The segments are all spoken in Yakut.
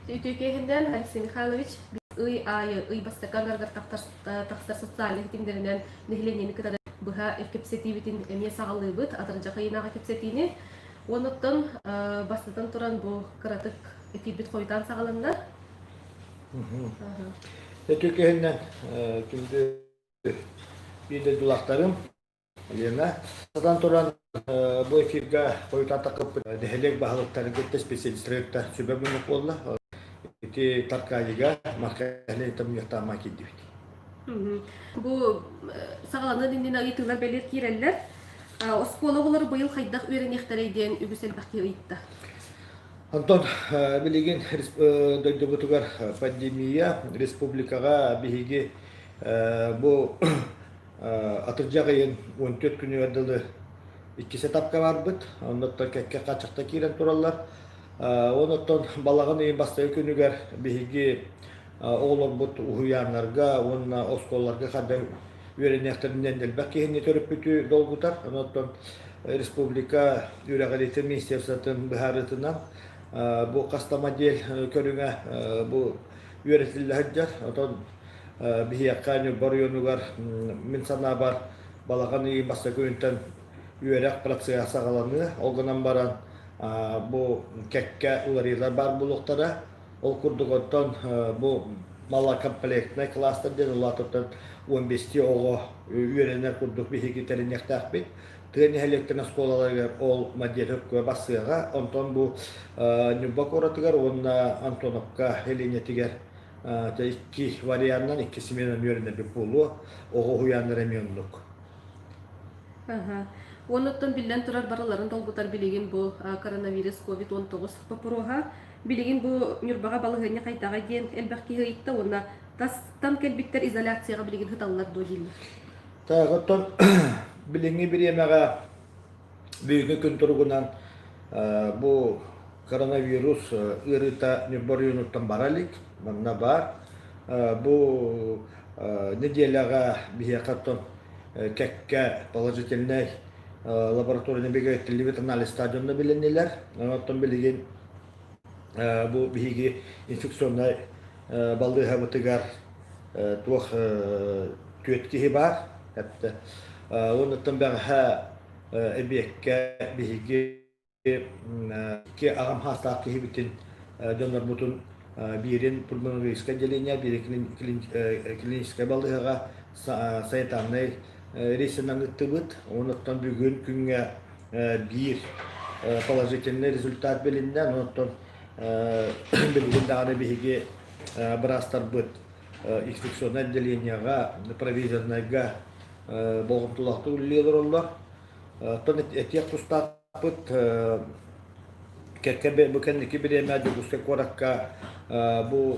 Үтүө киэһинэн Алексей Михайлович ый аайы ый бастакы аҥарыгар тахсар социальнай ситимнэринэн нэһилиэнньэни кытары быһа кэпсэтиибитин эмиэ саҕалыыбыт, атырдьах ыйынааҕы кэпсэтиини. Уонуттан бастатан туран бу кыратык эфирбит хойутаан саҕаланна. Үтүө киэһинэн күндү биир дойдулаахтарым Лена, сатан туран бу эфирга хойутаан таххыппыт нэһилиэк баһылыктарын кытта специалистары кытта сүбэ мунньах буолла. Ити Таркаайыга Маркаһилиэктэн мунньахтаама киирдибит. Бу саҕаланыан иннинэ ыйытыылар бэлиэр киирэллэр. Оскуола оҕолоро быйыл хайдах үөрэниэхтэрэй диэн үгүс элбэх киһи ыйытта. Онтон билигин дойдубутугар пандемия, республикаҕа биһиги бу Атырдьах ыйын 14 күнүгэр дылы иккис этапка барбыт. Оннуттан кэккэ хааччахта киирэн тураллар. Онуттан балаҕан ыйын бастакы күнүгэр биһиги оҕолорбут уһуйааннарга уонна оскуолаларга хайдах үөрэниэхтэринэн элбэх киһини төрөппүтү долгутар. Онуттан республика үөрэҕириитин министерствотын быһаарыытынан бу хас да модель көрүҥэ бу үөрэтиллэ сылдьар. Отон Биһиэхэ Ньурба оройуонугар мин санаабар балаҕан ыйын бастакы күнүттэн үөрэх процеһа саҕаланыа. Ол гынан баран бу кэккэ уларыйыылар баар буолуохтара. Ол курдук оттон бу малокомплектнай класстар диэн улаатыттан 15 оҕо үөрэнэр курдук биһиги тэриниэхтээхпит. Тыа нэһилиэктэрин оскуолаларыгар ол модель өккө барсыаҕа. Онтон бу Ньурба куоратыгар уонна Антоновка Ленэтигэр икки варианынан икки сменаны үөрэнэрбит буолуо. Оҕо уһуйааннара эмиэ оннук. Аха. Уонуттан биллэн турар барыларын долгутар билигин бу коронавирус COVID-19 боппуруоһа. Билигин бу Ньурбаҕа балаһыанньа хайдаҕай диэн элбэх киһи ыйытта уонна тастан кэлбиттэр изоляцияҕа билигин сыталлар дуо дииллэр. Так, оттон билиҥҥи бириэмэҕэ Бүгүҥҥү күн туругунан бу коронавирус ыарыыта Ньурба оройуонуттан бара илик, манна баар. Бу нэдиэлэҕэ биһиэхэ оттон кэккэ положительнай лабораторияны бигэргэтиллибит анализтаах дьонно билиннилэр. Оттон билигин бу биһиги инфекционнай балыыһабытыгар туох түөрт киһи баар. Уонуттан бэҕэһээ эбиэккэ биһиги икки аҕам саастаах киһибитин дьоннорбутун биирин пульмонологическай отделение, биирин клиническай балыыһаҕа санитарнай рейсинэн ыыттыбыт. Онуттан бүгүн күҥҥэ биир положительный результат билиннэ. Онуттан билигин даҕаны биһиги быраастарбыт инфекционнай отделениеҕа, провизорнайга болҕомтолоохтук үлэлии олороллор. Оттон этиэх тустаахпыт кэккэ бу кэнники бириэмэ Дьокуускай куоракка бу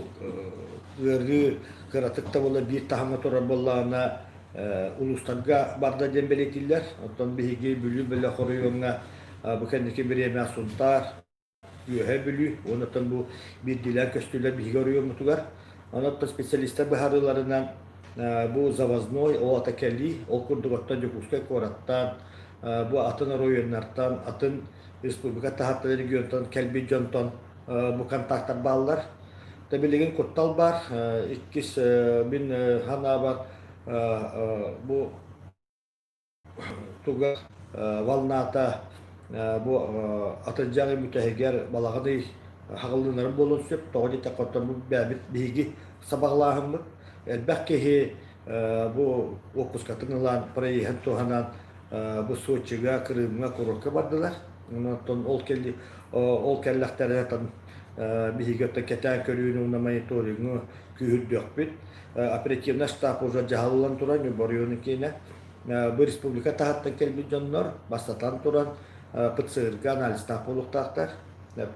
ыарыы кыратык да буолла биир таһымҥа турар буоллаҕына улуустарга барда диэн бэлиэтииллэр. Оттон биһиги Бүлүү бөлөх оройуоҥҥа бу кэнники бириэмэ Сунтаар, Үөһээ Бүлүү уонна оттон бу биирдиилээн көстүүлэр биһиги оройуоммутугар. Онон оттон специалистар быһаарыыларынан бу завозной, ол ата кэлии, ол курдук оттон Дьокуускай куораттан, бу атын оройуоннартан, атын республика таһыттан регионтан кэлбит дьонтон бу контактар бааллар. Да билигин куттал баар. Иккис мин санаабар бу туга волната бу атырдьах бүтэһигэр балаҕан ый хаҕыллынарын буолуон сөп. Тоҕо диэтэххэ оттон бу бэйэбит биһиги сабаҕалааһыммыт. Элбэх киһи бу уоппускатын ылан, проеһын туһанан бу Сочига, Крымҥа, курорка бардылар. Онтон ол кэлли ол кэллэхтэринэ биһиги оттон кэтээн көрүүнү уонна мониторингы күүһүрдүөхпүт. Оперативнай штаб уже дьаһаллан туран, Ньурба оройуонун киинэ. Бу республика таһыттан кэлбит дьоннор бастатан туран ПЦР-га анализтаах буолуохтаахтар.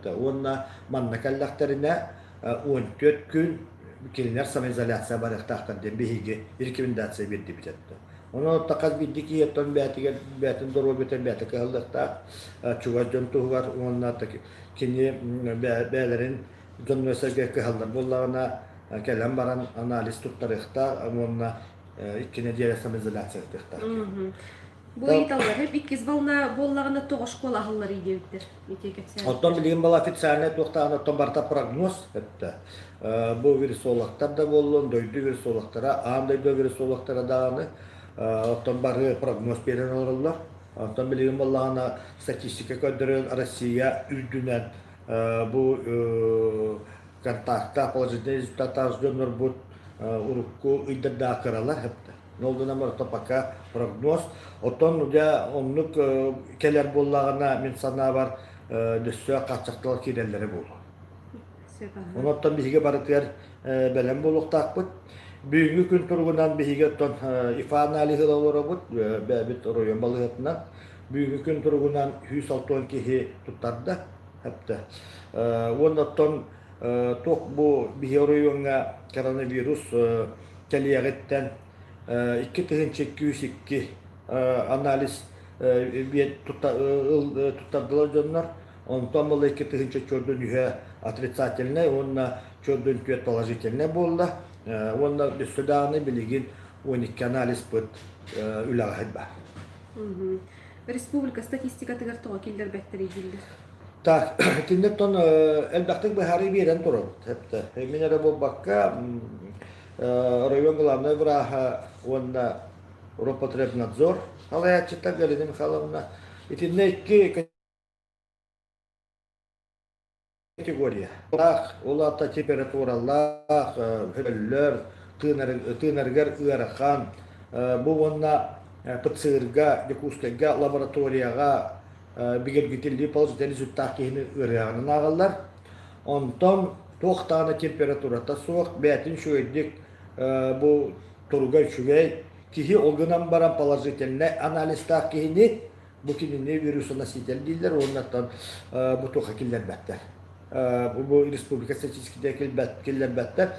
Уонна манна кэллэхтэринэ 14 күн кинилэр самоизоляция барыахтаахтар диэн биһиги рекомендация биэрдибит этэ. Онон хас биирдии киһи оттон бэйэтигэр бэйэтин доруобуйатын бэйэтэ кыһаллыахтаах чугас дьон туһугар уонна кини бэйэлэрин дьонно-сэргэ кыһаллар буоллаҕына кэлэн баран анализ туттарыахтаах уонна икки нэдиэлэ самоизоляция ыытыахтаах. Бу ыйыталлар хеп иккис волна буоллаҕына тоҕо школа аһылларый диэбиттэр. Ити кэпсээбиттэр. Оттон билигин бала официальнай туохтааҕын оттон барыта прогноз өттө. Бу вирусологтар да буоллун, дойду вирусологтара, аан дойду вирусологтара даҕаны оттон бары прогноз биэрэн олороллор. Оттон билигин буоллаҕына статистика көрдөрөн Россия үрдүнэн бу контактаах положительный результаттаах дьоннорбут урукку ыйдардаах кыралар хэптэ. Ол гынан барыта пока прогноз. Оттон дьэ оннук кэлэр буоллаҕына мин санаабар өссө хааччахталар киирэллэрэ буолуо. Онон биһиги барытыгар бэлэм буолуохтаахпыт. Бүгүҥҥү күн туругунан биһиги оттон ИФА аналиһы ыла олоробут, бэйэбит оройуон балыыһатынан. Бүгүҥҥү күн туругунан 160 киһи туттарда. Хэптэ. Уонна оттон туох бу биһи оройуоҥҥа коронавирус кэлиэҕиттэн 2202 анализ туттардылар дьоннор. Онтон была 2000 чордун үһэ отрицательнай уонна чордун түөрт положительнай буолла. Уонна өссө даҕаны билигин 12 анализпыт үлэҕэ баар. Республика статистикатыгар тоҕо киллэрбэттэрий дииллэр? Так, итиннэ элбэхтик быһаарыы биэрэн турабыт. Мин эрэ буолбакка, оройуон главнай враһа уонна Роспотребнадзор салайааччыта Галина Михайловна итиннэ икки категория. Ол аата температуралаах, өллөр, тыынарыгар ыарахан, бу уонна ПЦР-га, Дьокуускайга лабораторияҕа бигэргитиллии положительный результат киһини ыарыһаҕынан ааҕаллар. Онтон туох даҕаны температурата суох, бэйэтин үчүгэйдик бу туруга үчүгэй, киһи ол гынан баран положительнай анализтаах киһини бу кинини вирусоноситель дииллэр уонна бу туохха киллэрбэттэр. Бу республика статистиката киллэрбэттэр.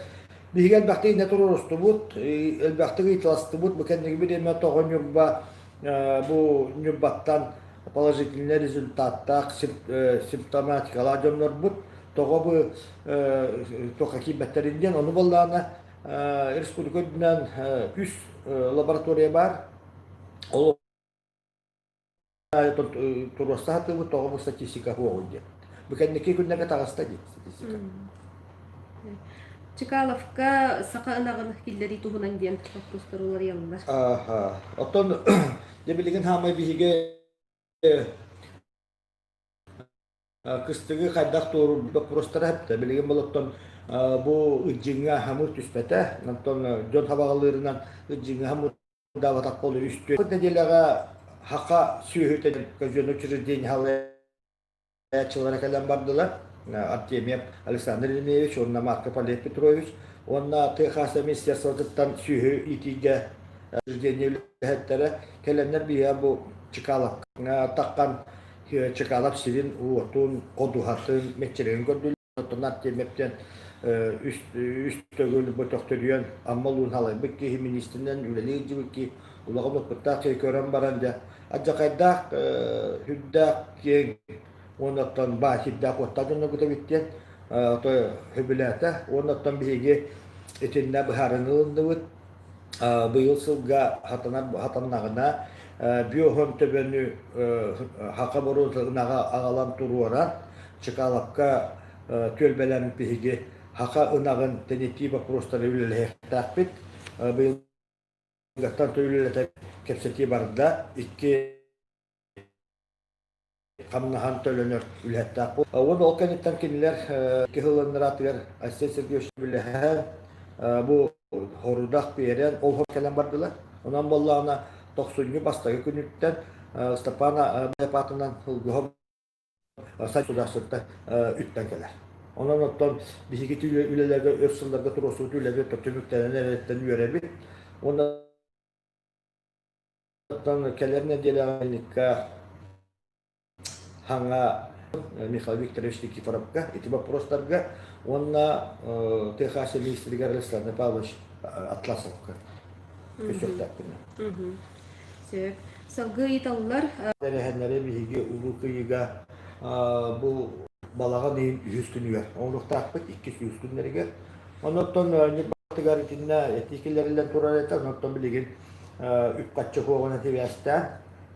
Биһиги элбэхтик иннэ туруорустубут, элбэхтик ыйыталастыбыт. Бу кэнники бириэмэ тоҕо Ньурба бу Ньурбаттан положительный результаттаах симптоматикалаах дьоннорбут тоҕо бу туохха киирбэттэрин диэн ону буоллаҕына республика үрдүнэн үс лаборатория баар. Ол туруорса сатыыбыт тоҕо бу статистика суоҕуй диэн. Бу кэнники күннэргэ таҕыста дии статистика. Чкаловка саха ынаҕын киллэрии туһунан диэн боппуруостар уларыйаллар. Аха. Оттон дьэ билигин хаамай биһиги кыстыгы хайдах туоруур боппуруостара эптэ. Билигин бұл оттон бу ыдьыҥҥа хамыр түспэтэ. Онтон дьон хабаҕалыырынан ыдьыҥҥа хамыр даабатах буолу үстүө. Нэдиэлэҕэ хаха сүөһүтэ казенный учреждение салайааччылара кэлэн бардылар. Артемьев Александр Еремеевич уонна Марков Олег Петрович уонна тыа хаһаайыстыба министерствотыттан сүөһү иитиигэ учреждение үлэһиттэрэ кэлэннэр биһиэхэ бу Чкаловка таххан Чкалов сирин уотун, ходуһатын, мэччирэҥин көрдүлэр. Оттон Артемьевтэн үс, үс төгүл бу төхтөрүйэн Амма улууһун салайбыт киһи министринэн үлэлии сылдьыбыт киһи улахан опыттаах киһи көрөн баран дьэ алдьархайдаах сүрдээх киэҥ уонна оттон баай сирдээх уоттаах дьоннорбут эбит диэн сөбүлээтэ уонна оттон биһиги итиннэ быһаарыныы ылынныбыт быйыл сылга хатанар хатаннаҕына биоһон төбөнү хака боруота ынаҕа аҕалан туруоран Чкаловка түөлбэлэммит биһиги хака ынаҕын тэнитии боппуруостары үлэлэһиэхтээхпит. Быйылгаттан үлэлэтэ кэпсэтии барда. Икки хамнаһан төлөнөр үлэһиттээх. Уонна ол кэнниттэн кинилэр кыһылланнараатыгар Айсен Сергеевич үлэһэн бу хорудах биэрэн ол кэлэн бардылар. Онон буоллаҕына тохсунньу бастакы күнүттэн Степан аатынан Ылгыһа государствоттан үттэн кэлэр. Онон оттон биһиги үлэлэргэ өр сылларга туруорсубут үлэбит түмүктэнэн эрэриттэн үөрэбит. Уонна оттон кэлэр нэдиэлэҕэ хаҥа Михаил Викторович Никифоровка ити боппуруостарга уонна ТХС министригэр Александр Павлович Атласовка көрсүөхтээхпин. Сөп. Салгыы ыйыталлар. Тэрээһиннэри биһиги Улуу Кыйыга бу балаҕан ыйын үһүс күнүгэр оҥоруохтаахпыт, иккис үһүс күннэригэр. Оннуттан Ньурбатыгар итиннэ этии киллэриллэн турар этэ, оннуттан билигин үп-харчы суоҕунан сибээстээн.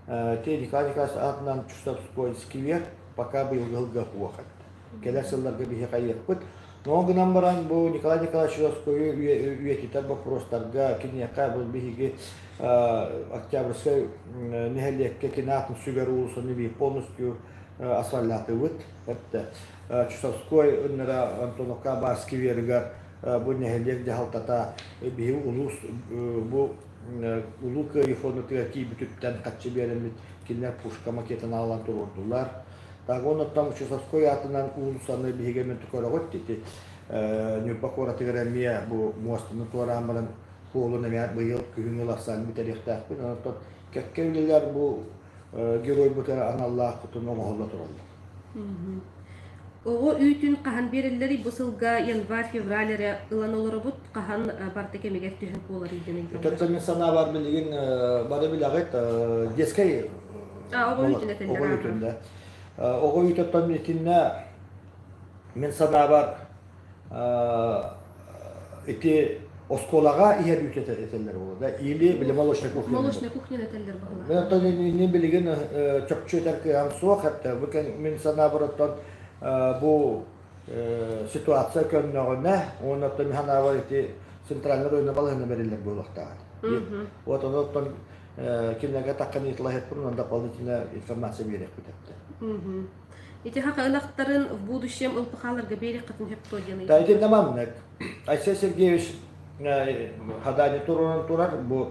Те Николай Николаевич аатынан Чусовской сквер пока быйылгы сылга суох эбит. Кэлэр сылларга биһиэхэ айыахпыт. Но гынан баран бу Николай Николаевич Чусовскойу үйэтитэр боппуруостарга киниэхэ бу биһиги Октябрьскай нэһилиэккэ кини аатын сүгэр уулуссаны биир полностью асфальтаатыбыт. Чусовской ыннара Антоновка баар скверыгар бу нэһилиэк дьаһалтата биһи улуус бу Улуу Кыайыы фондатыгар киирбититтэн хаччы биэрэммит кинилэр пушка макетын аҕалан туруордулар. Так оннуттан Чусовской аатынан уулуссаны биһиги эмиэ көрөҕүт ити Ньурба куоратыгар эмиэ бу муостаны туораан баран суолун эмиэ быйыл күһүҥҥү лапсаан бүтэриэхтээхпит. Онтон кэккэ үлэлэр бу геройбутугар аналлаах кутун оҥоһулла тураллар. Оҕо үүтүн хаһан биэрэллэрий? Бу сылга январь-февраль эрэ ылан олоробут. Хаһан барыта кэмигэр түһэн буоларый диэн ыйыталлар. Өтөртөн мин санаабар билигин бары билэҕит детскай оҕо үүтүн этэллэр. Оҕо үүтүн да. Оҕо үүтүттэн итиннэ мин санаабар ити оскуолаҕа иһэр үүт этэллэр буолуо да или били молочная кухня молочная кухня этэллэр баһылаах. Мен оттон инни билигин чопчу этэр кыаҕым суох этэ. Бу мин санаабар оттон бу ситуация көннөҕүнэ уонна оттон мин санаабар ити центральный районна балаһыанньа бэриллэр буолуохтаах. Вот ону оттон кинилэргэ таххан ыйыталаһыахпын уонна дополнительная информация биэриэхпит этэ. Ити хака ынахтарын в будущем ылпыхааларга биэриэххитин сөп диэн Да, итиннэ маннык. Айсен Сергеевич хадани туран турар бу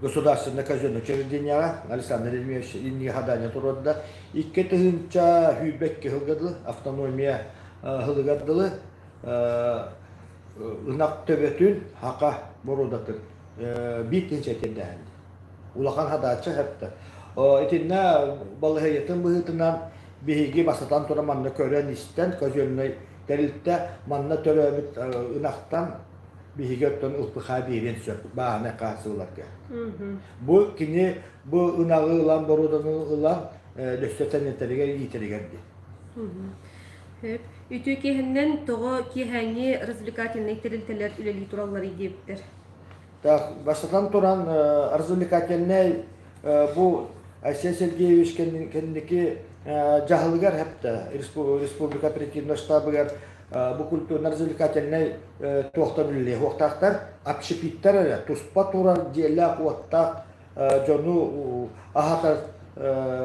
государственное казенное учреждениеҕа Александр Ильич иннигэ хадани туруорда. 2022 сылга дылы автономия сылыгар дылы ынах төбөтүн хака боруодатын биир тыһыынча тиэрдээһин улахан хадааччы хэптэ. Итиннэ балаһыйатын быһыытынан биһиги бастатан туран манна көрөн-истэн казеннай тэрилтэ манна төрөөбүт ынахтан биһиги оттон ылпыхаа биэриэн сөп бааһынай хаачыстыбаларга. Бу кини бу ынаҕы ылан боруоданы ылан өссө тэнитэригэр иитэригэр диэн. Сөп. Үтүө киэһэннэн тоҕо киэһээҥҥи развлекательнай тэрилтэлэр үлэлии туралларый диэбиттэр. Так, бастатан туран, развлекательнай бу Айсен Сергеевич кэнники дьаһалыгар хэптэ республика оперативнай штабыгар бу культурно-развлекательнай туохтан үлэлиэ уохтаахтар общепиттар эрэ туспа турар дьиэлээх-уоттаах дьону аһатар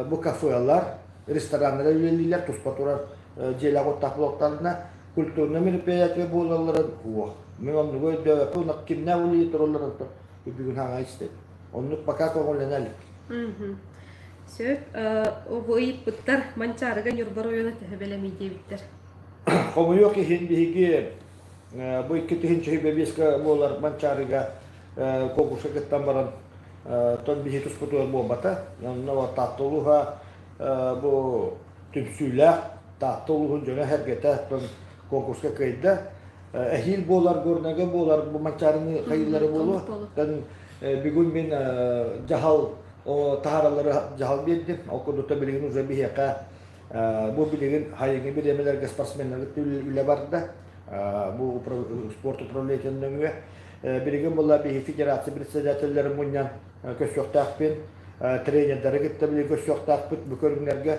бу кафелар, рестораннар үлэлииллэр туспа турар дьиэлээх-уоттаах буолуохтарына культурнай мероприятие буолалларын уох. Мин оннугу өйдөөбөппүн, онно кимнээх үлэлии туралларын бүгүн хаҥа истэбин. Оннук пока көҥүллэнэ илик. Сөп. Бу ыйыппыттар Манчаарыга Ньурба оройуона төһө бэлэмий диэбиттэр. Хомойуох иһин биһиги бу 2005 буолар Манчаарыга конкурска кыттан баран тон биһи туспутугар буолбата. Онно Таатта улууһа бу түмсүүлээх Таатта улууһун дьоно-сэргэтэ конкурска кыайда. Эһиил буолар, Горнайга буолар бу Манчаарыны хайыылары буолуо. Бүгүн мин дьаһал таһаараллары дьаһал биэрдим. Ол курдук билигин уже биһиэхэ бу билигин хайыҥы бириэмэлэргэ спортсменнарга үлэ барда. Бу спорт управлениетын нөҥүө. Билигин була биһи федерация председателлэрин мунньан көрсүөхтээхпин. Тренердары кытта билигин көрсүөхтээхпит бу көрүҥнэргэ.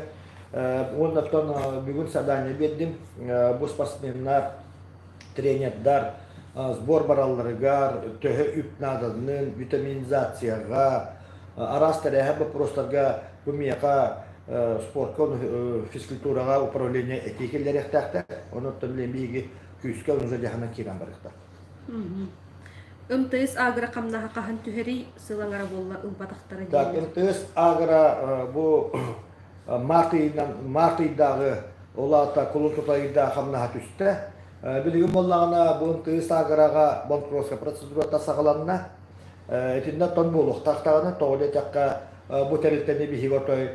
Уонна оттон бүгүн задание биэрдим. Бу спортсменнар, тренердар сбор баралларыгар төһө үп наадаларын, витаминизацияҕа, араас тэрээһин боппуруостарга бу миэхэ спортка, физкультураҕа управление этии киллэриэхтээхтэр. Онон билигин биһиги күүскэ уже дьаһанан киирэн барыахтаах. МТС агро хамнаһа хаһан түһэрий сыл аҥара буолла ылбатахтара Так, дииллэр. МТС агро бу март ыйынан март ыйдааҕы ол аата кулун тутар ыйдаах хамнаһа түстэ. Билигин буоллаҕына бу МТС агроҕа банкротскай процедурата саҕаланна. Итиннэ тон буолуохтаах даҕаны, тоҕо диэтэххэ бу тэрилтэни биһиги отой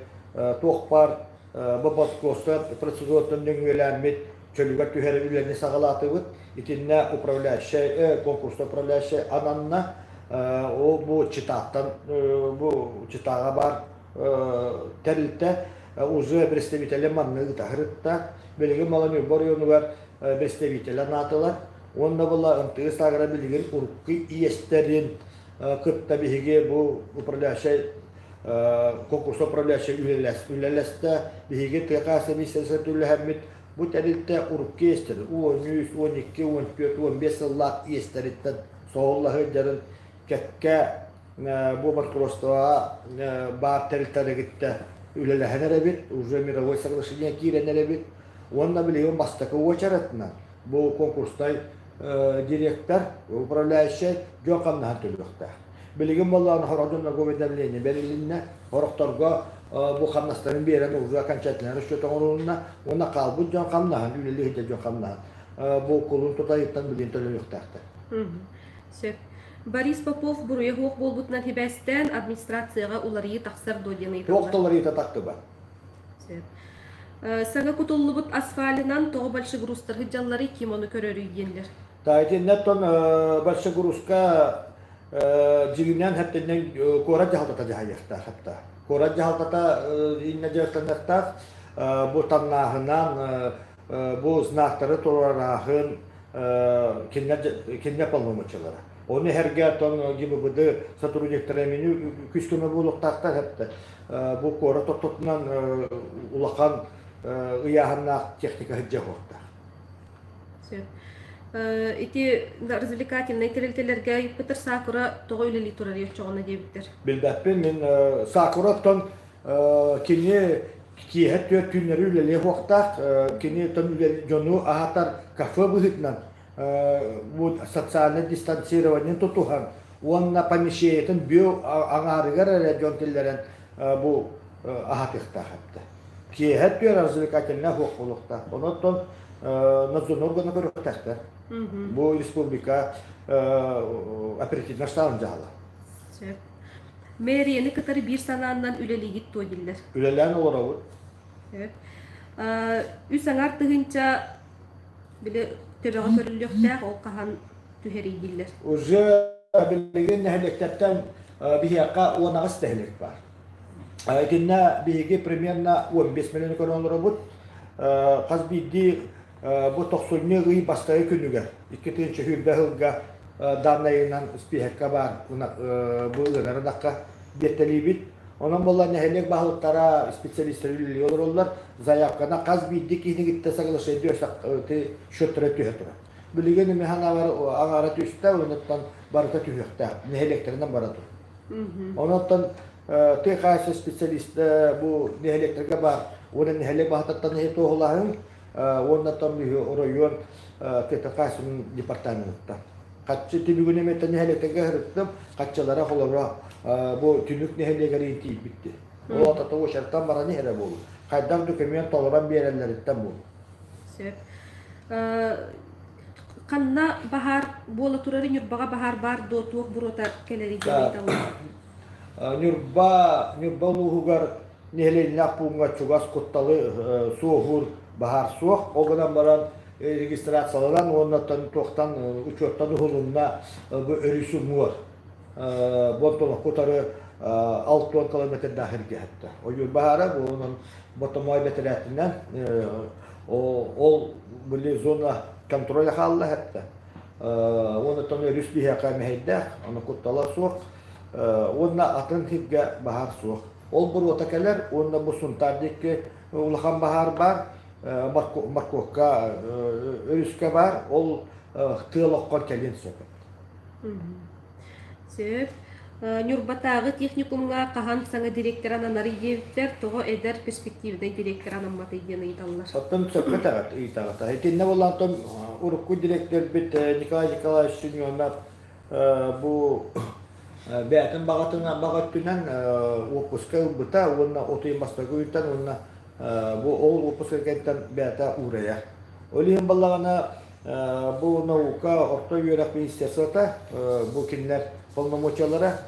туох баар бу банкротскай процедураттан нөҥүөлээммит чөлүгэр түһэрэр үлэни саҕалаатыбыт. Итиннэ управляющай, конкурсный управляющай ананна. Ол бу читаттан бу читаҕа баар тэрилтэ уже представители манна ыытаһырытта. Билигин Маланюрба оройуонугар представители анаатылар. Уонна була МТС агро билигин урукку иэстэрин кытта биһиги бу управляющай конкурс управляющай үлэлэстэ. Биһиги тыа хаһаайыстыба министерствота үлэлэһэммит бу тэрилтэ урукку иэстэрин 13, 12, 14, 15 сыллаах иэстэриттэн соһулла сылдьарын кэккэ бу банкротствоҕа баар тэрилтэлэри кытта үлэлэһэн эрэбит, уже мировой соглашение киирэн эрэбит. Уонна билигин бастакы уочаратынан бу конкурснай директор, управляющай дьон хамнаһын төлүөхтээх. Билигин буоллаҕына сорох дьоннорго уведомление бэрилиннэ, сорохторго бу хамнастарын биэрэн уже окончательно расчет оҥорулунна уонна хаалбыт дьон хамнаһын, үлэлии сылдьар дьон хамнаһын бу кулун тутайыттан билигин төлөнүөхтээхтэр. Сөп. Борис Попов буруйа суох буолбутунан сибээстээн администрацияҕа уларыйыы тахсар дуо диэн ыйыталлар. Туох да уларыйыыта тахтыбат. Сөп. Саҥа кутуллубут асфальынан тоҕо большегрузтар сылдьалларый, ким ону көрөрүй диэннэр. Та итиннэ большегрузка дьиҥинэн хэптэннэн куорат дьаһалтата дьаһайыахтаах хапта. Куорат дьаһалтата иннэ дьарыктаныахтаах бу тамнааһынан бу знактары туруорааһын кинилэр полномочиялара. Ону эһэргэ оттон ГИБДД сотрудниктара эмини күс көмө буолуохтаахтар хэптэ. Бу куорат ортотунан улахан ыйааһыннаах техника сылдьа суохтаах. Сөп. Ити развлекательнай тэрилтэлэргэ ыйыппытар Сакура тоҕо үлэлии турар оччоҕуна диэбиттэр. Билбэппин мин Сакура оттон кини киэһэ түөрт күннэри үлэлиэ суохтаах. Кини оттон дьону аһатар кафе быһыытынан бу социальнай дистанцированиены тутуһан уонна помещениетын бүө аҥаарыгар эрэ дьон киллэрэн бу аһатыахтаах эбитэ. Киэһэ түөр развлекательнай суох буолуохтаах. Онон надзорный органа көрүөхтээхтэр. Бу республика оперативно штабын дьаһала. Сөп. Мэрияны кытары биир санааннан үлэлиигит дуо дииллэр. Үлэлээн олоробут. Сөп. Үс аҥаар тыһыынча били төбөҕө көрүллүөхтээх, ол хаһан түһэрий дииллэр. Уже билигин нэһилиэктэртэн биһиэхэ 18 нэһилиэк баар. Итиннэ биһиги примерно 15 миллиону көрөн олоробут. Хас биирдии бу тохсунньу ый бастакы күнүгэр 2020 сылга даннайынан спиһэккэ баар бу ыанар ынахха биэртэлиибит. Онон буолла нэһилиэк баһылыктара специалистар үлэлии олороллор. Заявканы хас биирдии киһини кытта соглашение счеттара түһэ турар. Билигин эмиэ аҥаара түстэ, онуттан барыта түһүөхтээх. Нэһилиэктэринэн бара турар. Онон тыа хаһаайыстыба специалиста бу нэһилиэктэргэ баар уонна нэһилиэк баһатыттан иһи туоһулаһыҥ уонна там оройуон тыа хаһаайыстыбатын департаменыттан. Хаччы түбүгүн эмиэ нэһилиэктэргэ сырыттым, хаччылара холоро бу түнүк нэһилиэгэр тиийбитти. Ол атата уочараттан баран иһэрэ буолуо. Хайдах документ толорон биэрэллэриттэн буолуо. Сөп. Ханна баһаар буола турары Ньурбаҕа баһаар баар дуо туох буруота кэлэрий диэн ыйыталлар. Ньурба Ньурба улууһугар нэһилиэнньэлээх пууҥҥа чугас кутталы суоһуур баһаар суох. Ол гынан баран регистрацияланан уонна туохтан учуоттан уһулунна бу өрүс уҥуор Бонтолоххо утары 60 километрдаах иргэһэттэ. Ойуур баһаара бу онон Ботомой бэтэрээтинэн ол били зона контроля хаалла эһэттэ. Уонна өрүс биһиэхэ мэһэйдээх, ону куттала суох. Уонна атын сиргэ баһаар суох. Ол буруота кэлэр уонна бу Сунтаар диэки улахан баһаар баар, морковка өрүскэ баар, ол тыал оххон кэлиэн сөп. Сөп. Ньурбатааҕы техникумҥа хаһан саҥа директор ананарый диэбиттэр, тоҕо эдэр перспективнай директор анамматый диэн ыйыталлар. Оттон сөпкө этэҕит, ыйытаҕыт. Итиннэ буоллаантан урукку директорбит Николай Николаевич Семенов бу бэйэтин баҕатынан баҕа өттүнэн уоппуска ылбыта уонна от ыйын бастакы ыйтан уонна бу ол уоппуска кэнниттэн бэйэтэ уурайар. Ол иһин буоллаҕына Бу наука орто үөрэх министерствота, бу кинилэр полномочиялара,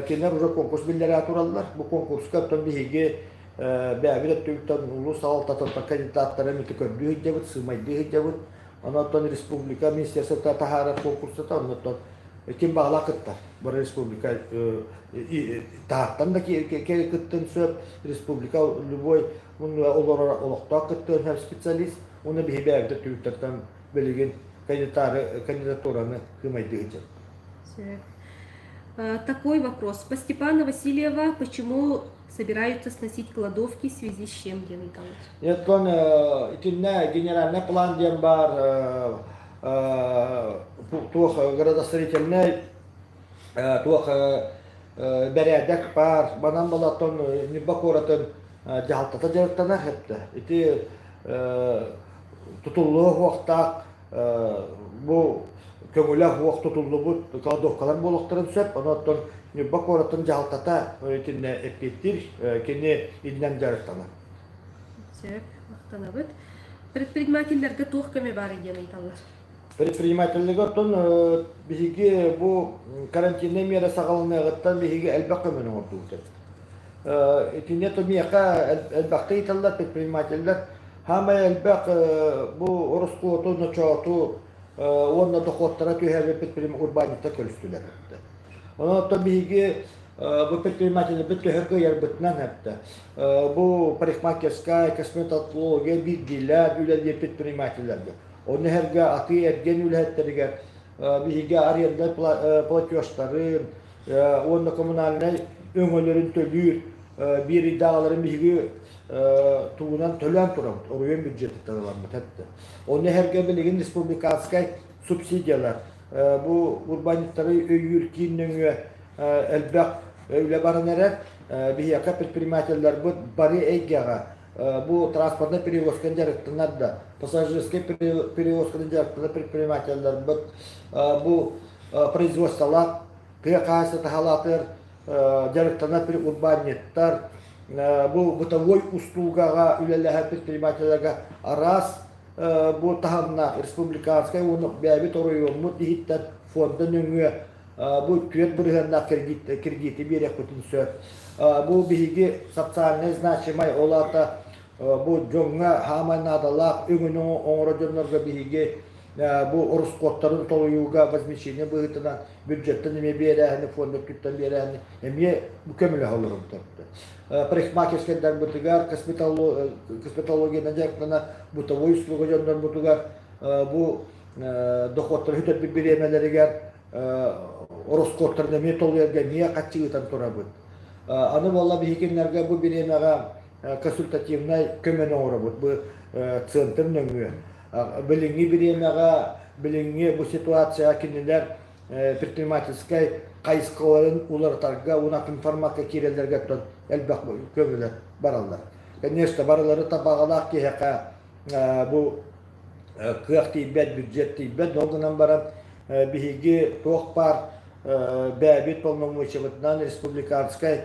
кинилэр уже конкурс биллэрэ тураллар. Бу конкурска оттон биһиги бэйэбит өттүбүттэн улуус салалтатыттан кандидаттары эмити көрдүү сылдьабыт, сыымайдыы сылдьабыт. Онон республика министерствота таһаарар конкурсата, оннуттан ким баҕалаах кыттар. Бары республика таһаттан да кыттын сөп, республика любой олорор олохтоох кыттыан сөп специалист. Уонна биһи бэйэбит өттүбүттэн билигин кандидатураны кымайдыы сылдьабыт. Сөп. Такой вопрос. По Степана Васильева, почему собираются сносить кладовки, в связи с чем, Гена Николаевич? Оттон итиннэ генеральный план диэн баар туох градостроительнай туох бэрээдэк баар. Манан балаттан Ньурба куоратын дьаһалтата дьарыктанар хэптэ. Ити тутуллуо суохтаах бу көҥүлэ суох тутуллубут кладовкалар буолуохтарын сөп. Онон Ньурба куоратын дьаһалтата итиннэ эппиэттиир, кини иннэн дьарыктанар. Сөп, махтанабыт. Предпринимателлэргэ туох көмө баар диэн ыйыталлар? Предпринимателлэргэ оттон биһиги бу карантиннай миэрэ саҕаланыаҕыттан биһиги элбэх көмөнү оҥордубут. Итиннэ то миэхэ элбэхтэ ыйыталлар предпринимателлэр. Хаамай элбэх бу ороскуоту, ночооту уонна дохуоттара түһээбит предприниматель урбаанньыттар көрүстүлэр. Онон оттон биһиги бу предпринимателлэрбит төһө кыайарбытынан эптэ. Бу парикмахерская, косметология биирдиилээн үлэлиир предпринимателлэргэ. Ону эһэргэ атыы-эргиэн үлэһиттэригэр биһиги аренда платежтарын уонна коммунальнай өҥөлөрүн төлүүр биир ыйдааҕыларын биһиги тугунан төлөөн турабыт, оройуон бюджетыттан ыламмыт эттэ. Ону эһэргэ билигин республиканскай субсидиялар бу урбаанньыттары өйүүр киин нөҥүө элбэх үлэ баран эрэр. Биһиэхэ предпринимателлэрбит бары эйгэҕэ бу транспортнай перевозканы дьарыктанар да, пассажирскай перевозканы дьарыктанар предпринимателлэрбит бу производстволаах тыа хаһаайыстыбата халаатыгар дьарыктанар урбаанньыттар, бу бытовой услугаҕа үлэлэһэр предпринимателлэргэ араас бу таһымнаах республиканскай уонна бэйэбит оройуоммут иһиттэн фонда нөҥүө бу 4 бырыһыаннаах кредити биэриэхпитин сөп. Бу биһиги социальнай значимай, ол аата бу дьоҥҥо хаамай наадалаах өҥөнү оҥорор дьоннорго биһиги бу ороскуоттарын толуйууга возмещение быһыытынан бюджеттан эмиэ биэрээһини, фонда өттүттэн биэрээһини эмиэ көмөлөһө олоробут. Парикмахерскайдарбытыгар, косметологиянан дьарыктана бытовой услуга дьоннорбутугар бу дохуоттары сүтэрбит бириэмэлэригэр ороскуоттарын эмиэ толуйарга эмиэ хаччы ыытан турабыт. Аны буолла биһиги кинилэргэ бу бириэмэҕэ консультативнай көмөнү оҥоробут бу центр нөҥүө. Билиҥҥи бириэмэҕэ, билиҥҥи бу ситуацияҕа кинилэр предпринимательскай хайысхаларын уларытарга уонна атын форматка киирэллэргэ оттон элбэх көмөлөр бараллар. Конечно, барылары табаҕалаах киһиэхэ бу кыах тиийбэт, бюджет тиийбэт, ол гынан баран биһиги туох баар бэйэбит полномочиябытынан республиканскай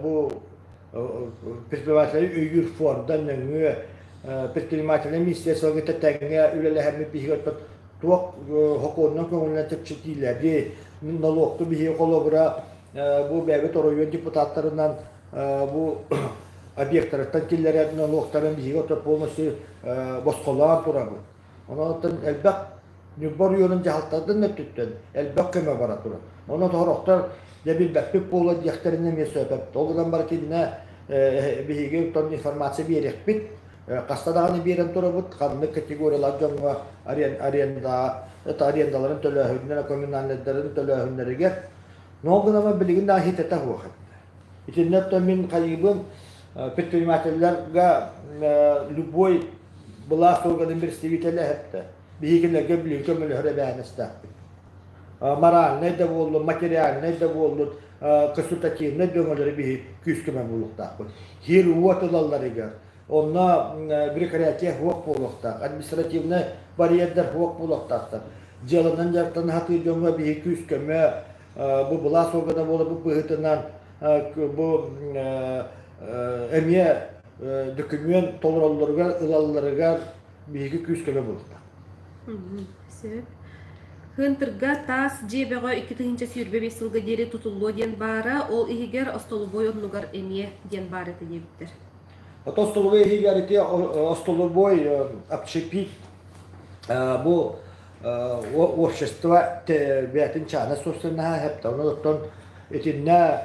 бу предприниматели өйүүр фонда нөҥүө предпринимательнай министерствоҕа тэҥҥэ үлэлэһэммит биһиги оттон туох сокуонунан көҥүлүнэн чэпчэтиилэри нолуокту биһиги холобура бу бэйэбит оройуон депутаттарынан бу объектарыттан киллэрэр нолуоктарын биһиги оттон полностью босхолоон турабыт. Онон элбэх Ньурба оройуонун дьаһалтатын өттүттэн элбэх көмө бара турар. Онон сорохтор дьэ билбэппит буолуо диэхтэрин эмиэ сөп. Ол гынан баран итиннэ биһиги оттон информация биэриэхпит. Хаста даҕаны биэрэн турабыт. Ханнык категориялаах дьоҥҥо аренда, это арендаларын төлөөһүннэрэ, коммунальнайдарын төлөөһүннэригэр. Но ол гынан билигин да хитэтэ суох. Итиннэ оттон мин хайыыбын предпринимателлэргэ любой былаас органын представителэ эһэттэ. Биһигилэргэ билигин көмөлөһөр эбээһинэстээхпит. Моральнай да буоллун, материальнай да буоллун, консультативнай да өҥөлөрү биһи күүс-көмө буолуохтаахпыт. Сир-уот ылалларыгар, онно бюрократия суох буолуохтаах, административнай барьердар суох буолуохтаахтар. Дьыаланан дьарыктана сатыыр дьоҥҥо биһи күүс-көмө, бу былаас органа буоларбыт быһыытынан бу эмиэ дөкүмүөн толороллоругар, ылалларыгар биһиги күүс-көмө буолуохтаах. Сөп. Хынтырга таас дьиэ бөҕө 2025 сылга диэри тутуллуо диэн баара, ол иһигэр остолобуой оннугар эмиэ диэн баар этэ диэбиттэр. Ото остолобуой иһигэр ити остолобуой общепит бу общество бэйэтин чаана собственноһа хэптэ. Онон итиннэ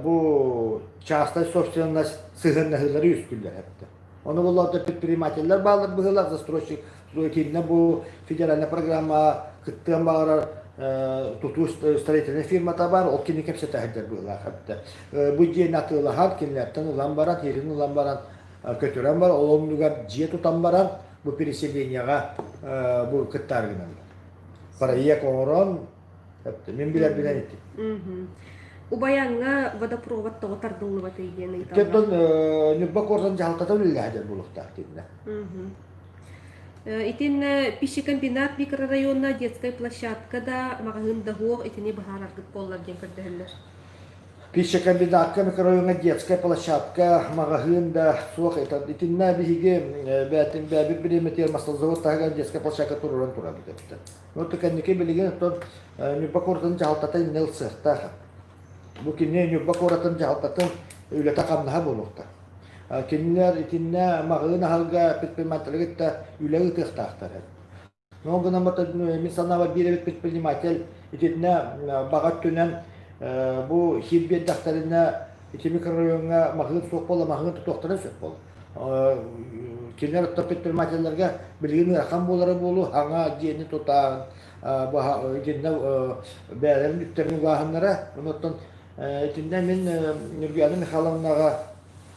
бу частная собственность сыһыаннаһыылары үскүллэр хэптэ. Ону буллар предпринимателлэр бааллар быһыылаах застройщик итиннэ бу федеральная программа кыттыан баҕарар. тутуу строительнай фирмата баар, ол кини кэпсэтэ сылдьар быһыылаах эбитэ. Бу дьиэни атыылаһан, кинилэртэн ылан баран, иһирин ылан баран, көтүрэн баран, ол оннугар дьиэ тутан баран, бу переселениеҕа бу кыттаары гыналлар. Проект оҥорон, мин билэрбинэн ити. Убайаҥҥа водопровод тоҕо тардыллыбатый диэн ыйыталлар. Оттон Ньурба куоратын дьаһалтата үлэлэһэ буолуохтаах диэннэ. Итиннэ пищекомбинат микрорайонна детскай площадка да, маҕаһыын да суох итини быһаараргыт буоллар диэн көрдөһөллөр. Пищекомбинатка микрорайоҥҥа детскай площадка, маҕаһыын да суох. Итиннэ биһиги бээтин бэйэбит бириэмэтигэр маслозавод таһыгар детскай площадка туруоран турабыт эбит. Ну, кэнники билигин оттон Ньурба куоратын дьаһалтата иннэ ылсыахтаах. Бу кини Ньурба куоратын дьаһалтатын үлэтэ-хамнаһа буолуохтаах. Кинилэр итиннэ маҕаһыын аһарга предпринимателлэри кытта үлэ ыытыахтаахтар. Ол гынан мин санаабар биир эбит предприниматель итиннэ баҕа өттүнэн бу сир биэрдэхтэринэ ити микрорайоҥҥа маҕаһыын суох буолла маҕаһыын тутуохтарын сөп буолла. Кинилэр оттон предпринимателлэргэ билигин ыарахан буолара буолуо хаҥа дьиэни тутаан итиннэ бэйэлэрин үптэрин угааһыннара. Онуттан итиннэ мин Ньургуяна Михайловнаҕа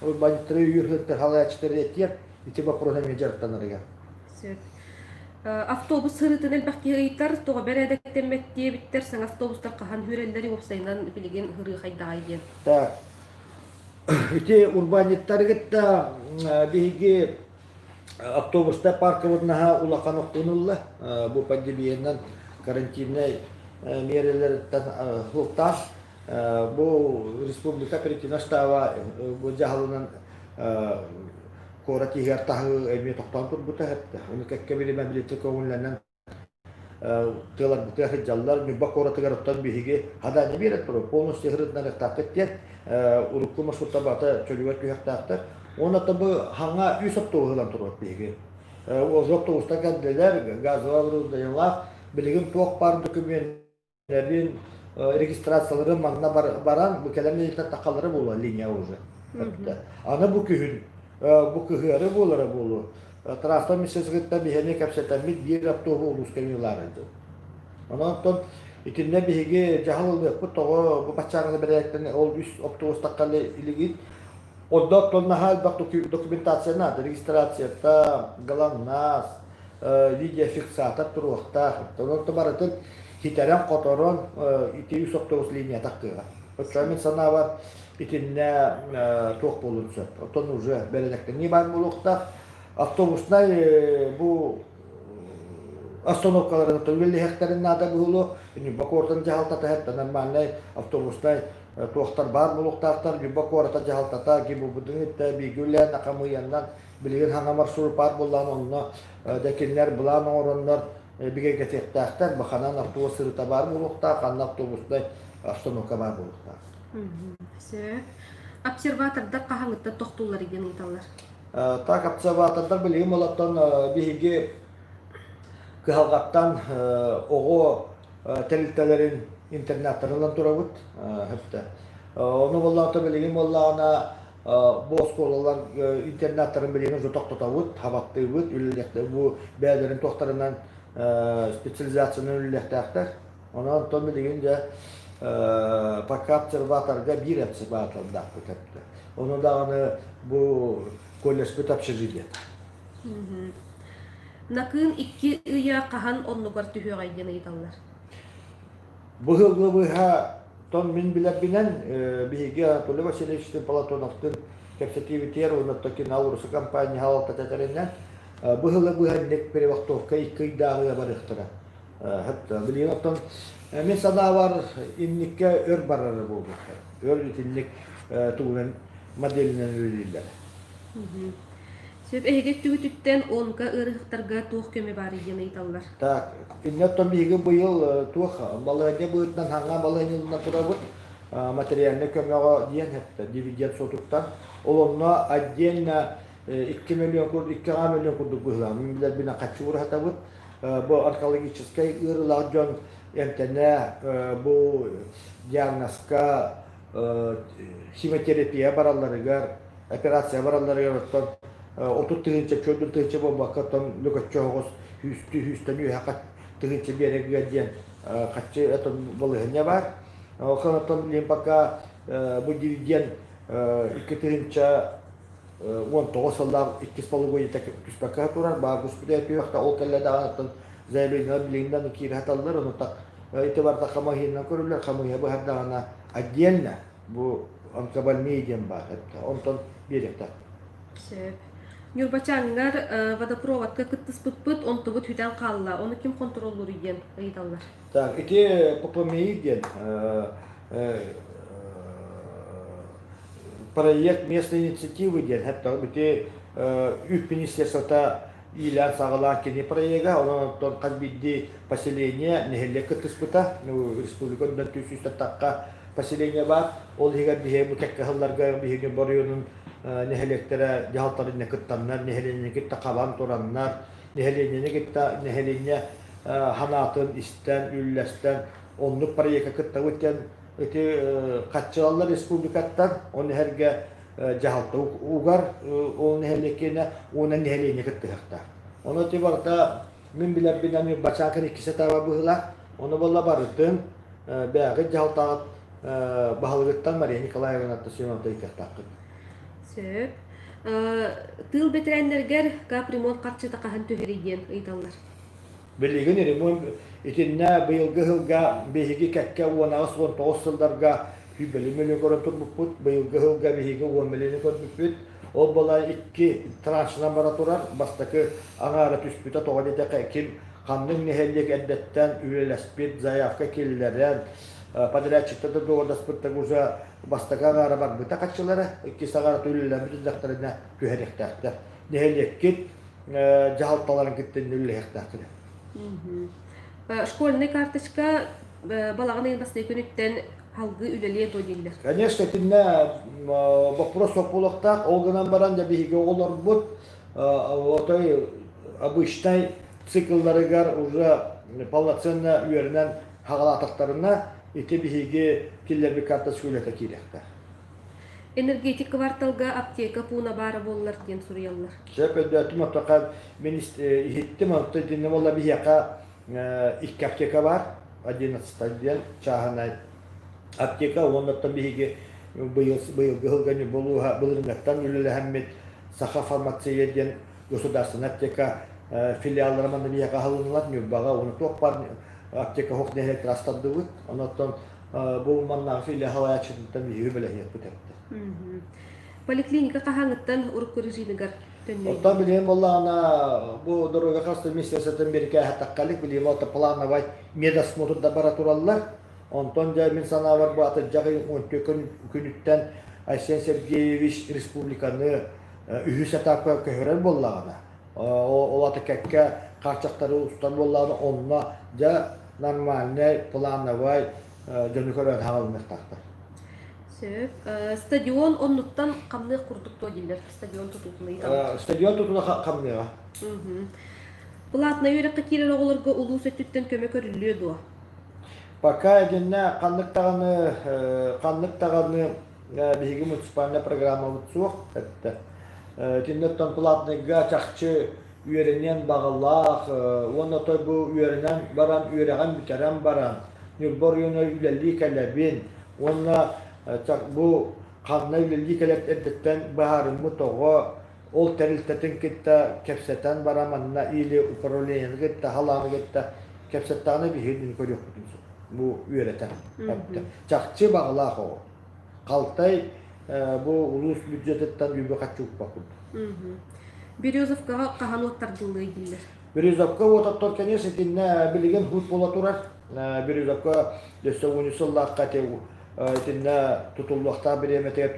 урбаанньыттары өйүүр ыһыктар салайааччылары этиэм ити боппуруоһу эмиэ дьарыктанарыгар. Сөп. Автобус сырыытын элбэх киһи ыйытар, тоҕо бэрээдэктэммэт диэбиттэр, саҥа автобустар хаһан үүрэллэрий уопсайынан билигин ырыы хайдаҕай диэн. Так, ити урбаанньыттары кытта биһиги автобустар паркабыт наһаа улахан охтуун ылла. Бу пандемиянан карантиннай миэрэлэриттэн сылтаан Бу республика оперативнай штаба бу дьаһалынан куорат иһигэр таһыы эмиэ тохтоон турбута эттэ. Ону кэккэ биримэ билиэти көҥүллэнэн тыаларбытыгар сылдьаллар. Ньурба куоратыгар оттон биһиги хадание биэрэн турар полностью ыһырытынарыахтаахпыт диэн урукку маршруттар барыта чөлүгэр түһүөхтээхтэр. Уонна бу хаҥа үс автобус ылан турар биһиги. Ол автобустар кэллилэр, газовай оборудованиелаах. Билигин туох баар документ Эбин регистрациялары манна баран, бу кэлэн нэдиэлэттэн тахаллара буолуо линия уже. Аны бу күһүн, бу кыһыары буолара буолуо. Транспорт министерствотыттан биһиэни кэпсэтэммит биир автобус улууска ылаарыйдым. Онон оттон итиннэ биһиги дьаһал ылыахпыт тоҕо бу баччааҥҥы бэрээктэн ол үс автобус таххалы илигит. Онно оттон наһаа элбэх документация наада, регистрацията, ГЛОНАСС, видеофиксатор туруохтаах. Онон барытын ситэрэн-хоторон ити үс автобус линията тахтыаҕа. Оччоҕо мин санаабар итиннэ туох буолуон сөп. Оттон уже бэрээдэктэнии баар буолуохтаах. Автобуснай бу остановкаларын үлэлиһэхтэрин наада буолуо. Ньурба куоратын дьаһалтата это нормальнай автобуснай туохтар баар буолуохтаахтар. Ньурба куората дьаһалтата ГИБУБД-ны кытта бииргэ үлэлээн хамыйаннан билигин хаҥа маршрут баар буоллаҕына онно да кинилэр былаан оҥороннор бигэргэтиэхтээхтэр. Баханан автобус сырыта баар буолуохтаах, ханна автобуснай остановка баар буолуохтаах. Сөп. Обсерватордар хаһаҥыттан тохтууллар диэн ыйыталлар. Так, обсерватордар билигин олортон биһиги кыһалҕаттан оҕо тэрилтэлэрин интернаттарын ылан турабыт. Ону буоллаҕына билигин буоллаҕына бу оскуолалар интернаттарын билигин уже тохтотобут, хабаттыыбыт, үлэлиэхтэр бу бэйэлэрин туохтарынан специализациянан үлэлиэхтээхтэр. Онон онтон билигин дьэ пока обсерваторга биир обсерватордаахпыт эбит. Ону даҕаны бу колледжпыт общежитиета. Накыын икки ыйа хаһан оннугар түһүөҕэй диэн ыйыталлар. Быһыллы быһа тон мин билэрбинэн биһиги Анатолий Васильевичтыын Платоновтыын кэпсэтиибитигэр уонна Токинал компания салалтата этэринэн быһылы быһа инник перевахтовка икки ыйдааҕыга барыахтара. Билигин оттон мин санаабар инникке өр барара буолуохтар. Өр итинник тугунан моделинэн үлэлииллэр. Сөп эһиги өттүгүтүттэн онка ыарыһахтарга туох көмө баарый диэн ыйыталлар. Так, инньэ оттон биһиги быйыл туох балаһыанньа быһыытынан хаҥа балаһыанньаларынан турабыт материальнай көмөҕө диэн эттэ дивиденд суотуттан. Ол онно отдельно 2 миллион курдук 2 миллион курдук быһыылаах. Мин билэрбинэн хаччы ураһатабыт. Бу онкологическай ыарыылаах дьон эмтэнэ бу диагнозка химиотерапия баралларыгар операция баралларыгар оттон 30 тыһыынча, 40 тыһыынча буолбакка оттон лөкөччө оһоҕос сүүстүү сүүстэн үөһэ. тыһыынча биэрэгигэ диэн хаччы балаһыанньа баар. Оттон билигин пока бу дивиденд 2019 сыллаах иккис полугодиета түспэккэ турар, баар түспүтэ түһүөхтэ, ол кэллэ даҕаны заявлениелар билигин киирэ саталлар, ону так ити барыта хамыыһыйанан көрүллэр, хамыыһыйа быһардаҕына отдельно бу онкобольные диэн баар онтон биэриэхтээх. Сөп. Ньурбачааҥҥар водопроводка кыттыспыппыт, онтубут бүтэн хаалла. Ону ким хонтуруоллууруй диэн ыйыталлар. Так, ити ППМИ диэн проект местной инициативы диэн хэттэ ити үп министерствота иилээн-саҕалаан кини проега, онон оттон хас биирдии поселение нэһилиэк кыттыспыта, республика үрдүнэн 300 тахха поселение баар, ол иһигэр биһиги бу кэккэ сылларга биһиги оройуонун нэһилиэктэрэ дьаһалталарына кыттаннар, нэһилиэнньэни кытта хабан тураннар, нэһилиэнньэни кытта нэһилиэнньэ санаатын истэн, үллэстэн, оннук проекка кыттабыт диэн ити хаччылаллар республикаттан, ол иһэргэ дьаһалта угар ол нэһилиэккиэнэ уонна нэһилиэнньэ кыттыһыахтаах. Ону ити барыта мин билэрбинэн Бачаакын иккис этаба быһыылаах. Ону буолла барытын бэйэҕит дьаһалтаҕыт баһылыгыттан Мария Николаевнаттан Семеновна ыйытыахтааххыт. Сөп. Тыыл бэтэрээннэргэр капремонт харчыта хаһан түһэрий диэн ыйыталлар. Билигин ремонт итиннэ быйылгы сылга биһиги кэккэ 18-19 сылларга сүүрбэлии мөлүйүөн көрөн турбуппут. Быйылгы сылга биһиги 10 мөлүйүөнү көрбүппүт. Ол буола икки траншынан бара турар. Бастакы аҥаара түспүтэ тоҕо диэтэххэ ким ханнык нэһилиэк эрдэттэн үлэлэспит, заявка киллэрэн, подрядчиктар да договордаспыттар уже бастакы аҥаара барбыта хаччылара, иккис аҥаара үлэлэммит дьахтарына түһэриэхтээхтэр. Нэһилиэккит дьаһалталарын кытта үлэлэһиэхтээхтэр. Школьный карточка балаҕан ыйын бастакы күнүттэн салгыы үлэлиэ дуо дииллэр. Конечно, итиннэ вопрос суох буолуохтаах. Ол гынан баран да биһиги оҕолорбут отой обычнай циклларыгар уже полноценно үөрэнэн хаҕалаатахтарына ити биһиги киллэрбит карточка үлэтэ киириэхтээх. Энергетик кварталга аптека пууна баара буоллар диэн суруйаллар. Сөп өйдөөтүм, оттоха мин иһиттим, онто итиннэ буолла биһиэхэ икки аптека баар, 11 диэн чааһынай аптека, уонна оттон биһиги быйыл быйылгы сылга Ньурба былырыҥҥаттан үлэлэһэммит Саха фармация диэн государственнай аптека филиаллара манна биһиэхэ аһылыннылар Ньурбаҕа уонна туох баар аптека суох нэһилиэктэр астардыбыт. Онон бу маннааҕы филиал салайааччытыттан биһиги бэлэһиэхпит эттэ. Поликлиника хаһааҥҥыттан урукку режимигэр төннүөй? Оттон билигин буоллаҕына бу дорога хаста министерствотын бирикээһэ билигин это плановай медосмотр да бара тураллар. Онтон дьэ мин санаабар бу атырдьах ыйын 14 күнүттэн Айсен Сергеевич республиканы үһүс этапка көһөрөр буоллаҕына, ол аты кэккэ хаарчахтары устар буоллаҕына, онно дьэ нормальнай, плановай дьону көрөн хаалыныахтаахтар. Сөп. Стадион оннуттан хамныах курдук дуо дииллэр стадион тутуутун ыйыталлар. Стадион тутууна хамныаҕа. Платнай үөрэххэ киирэр оҕолорго улуус өттүттэн көмө көрүллүө дуо? Пока итиннэ ханнык даҕаны ханнык даҕаны биһиги муниципальнай программабыт суох эттэ. Итиннэ оттон платныйга чахчы үөрэниэн баҕалаах уонна той бу үөрэнэн баран үөрэҕин бүтэрэн баран Ньурба оройуонугар үлэлии кэлэбин уонна бу ханна үлэлии кэлэр эрдэттэн быһаарыммыт оҕо ол тэрилтэтин кытта кэпсэтэн баран манна или управлениены кытта халааны кытта кэпсэттэҕинэ биһигини көрүөхпүтүн сөп бу үөрэтэр чахчы баҕалаах оҕо халтай бу улуус бюджетыттан үбү харчы укпат курдук. Березовкаҕа хаһан уоттардыллыай дииллэр? Березовка уотаттан конечно итиннэ билигин хуут буола турар. Березовка өссө уон сыллаахха итиннэ тутуллуохтаах бириэмэтигэр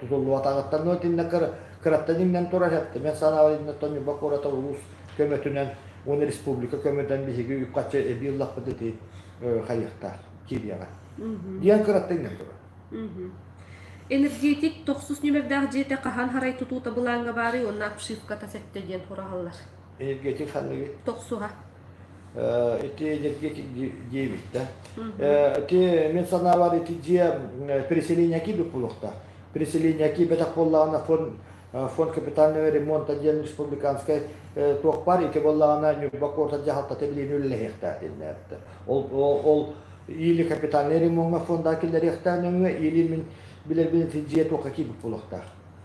тутуллубатаҕыттан но итиннэ кыраттан иҥнэн турар эттэ. Мен санаабар иннаттан Ньурба куората улуус көмөтүнэн уонна республика көмөтүнэн биһиги үп-харчы эбии ыллахпыт ити хайыахтаах киириэҕэ. Диэн кыраттан иҥнэн турар. Энергетик тохсус нүмердээх дьиэтэ хаһан харай тутуута былааҥҥа баарый уонна обшивката сэттэ диэн сураһаллар. Энергетик ханныгый? Тохсуһа. Ити энергетик диэбит да. Ити мин санаабар ити дьиэ переселение киирбит буолуохтаах. Переселение киирбэтэх буоллаҕына фонд. Фонд капитального ремонта диэн республиканскай туох баар ити буоллаҕына Ньурба куорат дьаһалтата билиини үлэлэһиэхтээх диэннээбиттэр. Ол ол или капитальный ремоҥҥа фонда киллэриэхтээх нөҥүө или мин билэрбин ити дьиэ туохха киирбит буолуохтаах.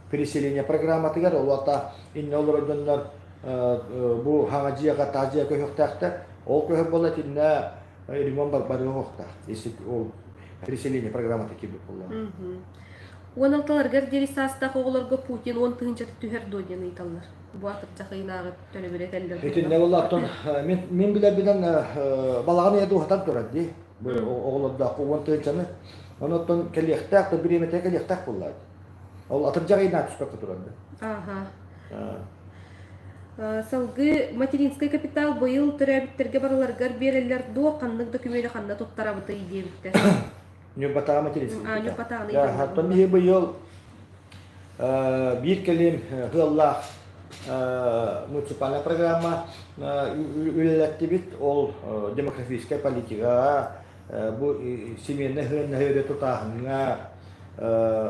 Переселение программатыгар ол ата иннэ олорор дьоннор бу хаҥа дьиэҕэ таас дьиэ көһүөхтээхтэр. Ол көһөр буолла итиннэ ремонт барыахтаах. Если ол переселение программата киирбит буоллаҕына. 16-ларыгар диэри саастаах оҕолорго Путин 10 тыһыынчата түһэр дуо диэн ыйыталлар. Бу атырдьах ыйынааҕы төлөбүрэ этэллэр. Итиннэ буоллааттан мин мин билэрбинэн балаҕан ыйа дууһатан турар дии. Бу оҕолордоох 10 тыһыынчаны. Онон кэлиэхтээх, то бириэмэтэ кэлиэхтээх буоллаа. Ол атырдьах ыйынаа түспэккэ турар. Ааха. Салгыы материнскай капитал быйыл төрөөбүттэргэ барыларыгар биэрэллэр дуо, ханнык докумуону ханна туттарабытый диэбиттэр. Ньурбатааҕы материнскай А, капитал. Ньурбатааҕыны Да, ыйыталлар. оттон биһи быйыл биир кэлим ыаллаах муниципальная программа үлэлэттибит. Ол демографическай политикаҕа бу семейнай сыһыаннаһыы өрө тутааһыҥҥа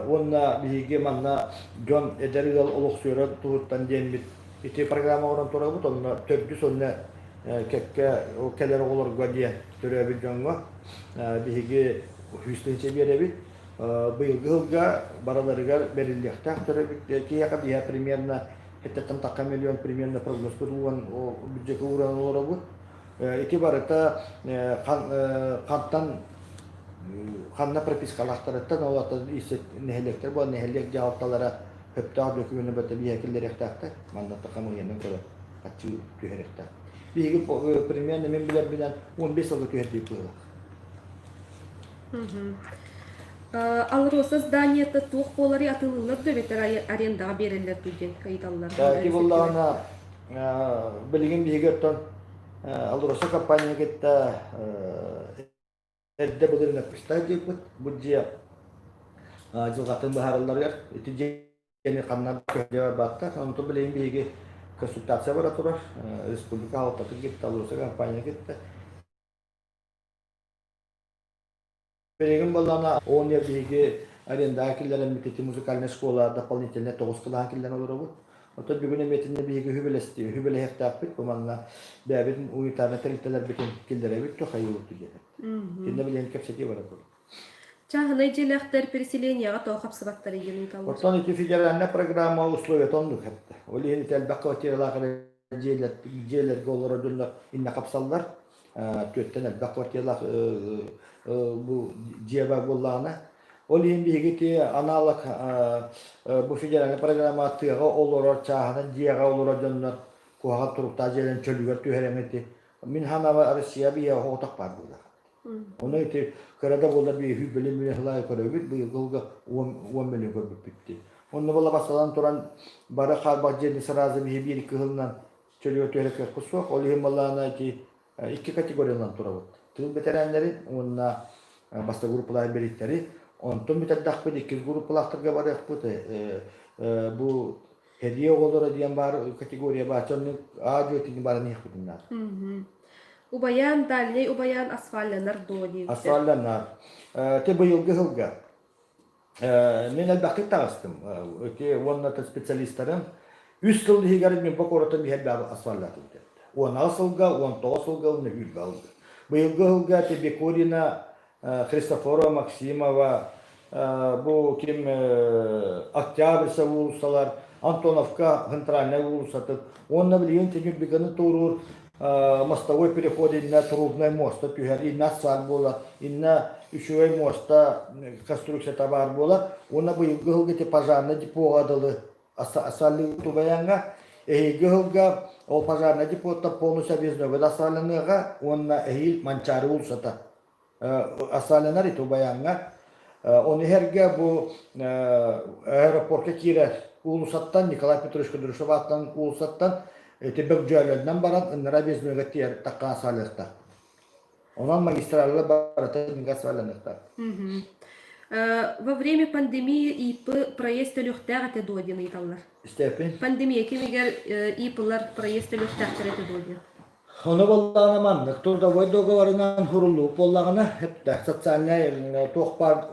уонна биһиги манна дьон эдэр ыал олохсуйара туһуттан диэммит ити программа оҥорон турабыт. Онно төрдүс уонна кэккэ кэлэр оҕолорго диэн төрөөбүт дьоҥҥо биһиги 100 тыһыынча биэрэбит. Быйылгы сылга барыларыгар бэриллиэхтээх төрөөбүт киһиэхэ биһиэхэ примерно хэтэттэн тахха миллион примерно прогнозпут ууран бюджекка ууран олоробут. Ити барыта хантан ханна пропискалаахтарыттан ол атын нэһилиэктэр буолан нэһилиэк дьаһалталара сөптөөх докумуону барыта биһиэхэ киллэриэхтээхтэр. Манна хамыыһыйанан көрөн харчы түһэриэхтээх. Биһиги примерно мин билэрбинэн 15 сылга түһэрдиир быһыылаах. Алроса зданиета туох буоларый атыылыыллар да эбэтэр арендаҕа биэрэллэр дуу диэн ыйыталлар. Ити буоллаҕына билигин биһиги оттон Алроса компания кытта эрдэ былырыын эппиттэр диэбит. Бу дьиэ дьылҕатын быһааралларыгар ити дьиэни ханна көрдө барбаттар. Онтон билигин биһиги консультация бара турар. Республика алтатын кытта, Алроса компания кытта. Билигин буоллаҕына оҕонньор биһиги арендаҕа киллэрэммит ити музыкальнай школа дополнительно тоҕус кылааһын киллэрэн олоробут. Оттон бүгүн эмиэтинэ биһиги үбүлэһиэхтээхпит. Бу манна бэйэбит унитарнай тэрилтэлэрбитин киллэрэбит да хайыыбыт диэн. Итиннэ билигин кэпсэтии барар курдук. Чааһынай дьиэлээхтэр переселениеҕа тоҕо хапсыбаттарый диэн ыйыталлар. Оттон ити федеральнай программа условията оннук эттэ. Ол иһин ити элбэх квартиралаах эрэ дьиэлэргэ олорор дьоннор иннэ хапсаллар. Түөртэн элбэх квартиралаах бу дьиэ баар буоллаҕына. Ол иһин биһиги ити аналог бу федеральнай программа тыаҕа олорор, чааһынан дьиэҕэ олорор дьоннор куһаҕан туруктаах дьиэлэрин чөлүгэр түһэрэн ити мин санаабар Россия биһиэхэ оҕотох баар буолар. Ону ити кыра да буоллар биһиги билим билэ сылаайы көрөбүт, быйылгы сылга 10 миллион көрбүппүт дии. Онно буола бастатан туран бары хаарбах дьиэни сразу биһи биир кыһылынан чөлүгэр түһэрэ кыахпыт суох. Ол иһин балаана ити икки категориянан турабыт. Тыыл бэтэрээннэрин уонна бастакы группалаах инбэлииттэри. Онтон бүтэрдэхпит иккис группалаахтарга барыахпыт. Бу Һэдиэ оҕолоро диэн баар категория баар. Оннук аа-дьуо итини баран иһиэхпитин наада. Убайаан, дальний Убайаан асфальланар дуо диэбиттэр. Асфальланар. Те быйылгы сылга мен элбэхтик таҕыстым. Ити уонна специалистарым үс сыл иһигэр Ньурба куоратын биһэр баабы асфальлатым диэбит. 16 сылга, 19 сылга уонна сүүрбэ сылга. Быйылгы сылга Тебекорина Христофорова Максимова, бу ким Октябрьскай уулуссалар, Антоновка центральная уулуссатын уонна билигин Тенюрбиканы туоруур мостовой переход иннэ Трубная муоста түһэр, иннэ асфальт буолар, иннэ үчүгэй муоста конструкцията баар буолар уонна быйылгы сылга ити пожарнай депоҕа дылы асфальтыы тубайаҥҥа эһиилги сылга ол пожарнай депоттан полностью объездной асфальтаныаҕа уонна эһиил Манчаары уулуссата асфальтанар ити Убайааҥҥа. Ону иһэргэ бу аэропорка киирэр уулуссаттан Николай Петрович Кудряшов аатынан уулуссаттан ити Бөгдьөөлөннөн баран ыннара объезднойга тиийэр тахха асфальтыахтаах. Онон магистраллар барыта асфальтаныахтаах. Во время пандемии ИП проезд төлүөхтээх этэ дуо диэн ыйыталлар. Истэппин. Пандемия кэмигэр ИП-лар проезд төлүөхтээхтэр этэ дуо диэн. Ону буоллаҕына маннык трудовой договорынан суруллубут буоллаҕына, эптэ социальнай туох баар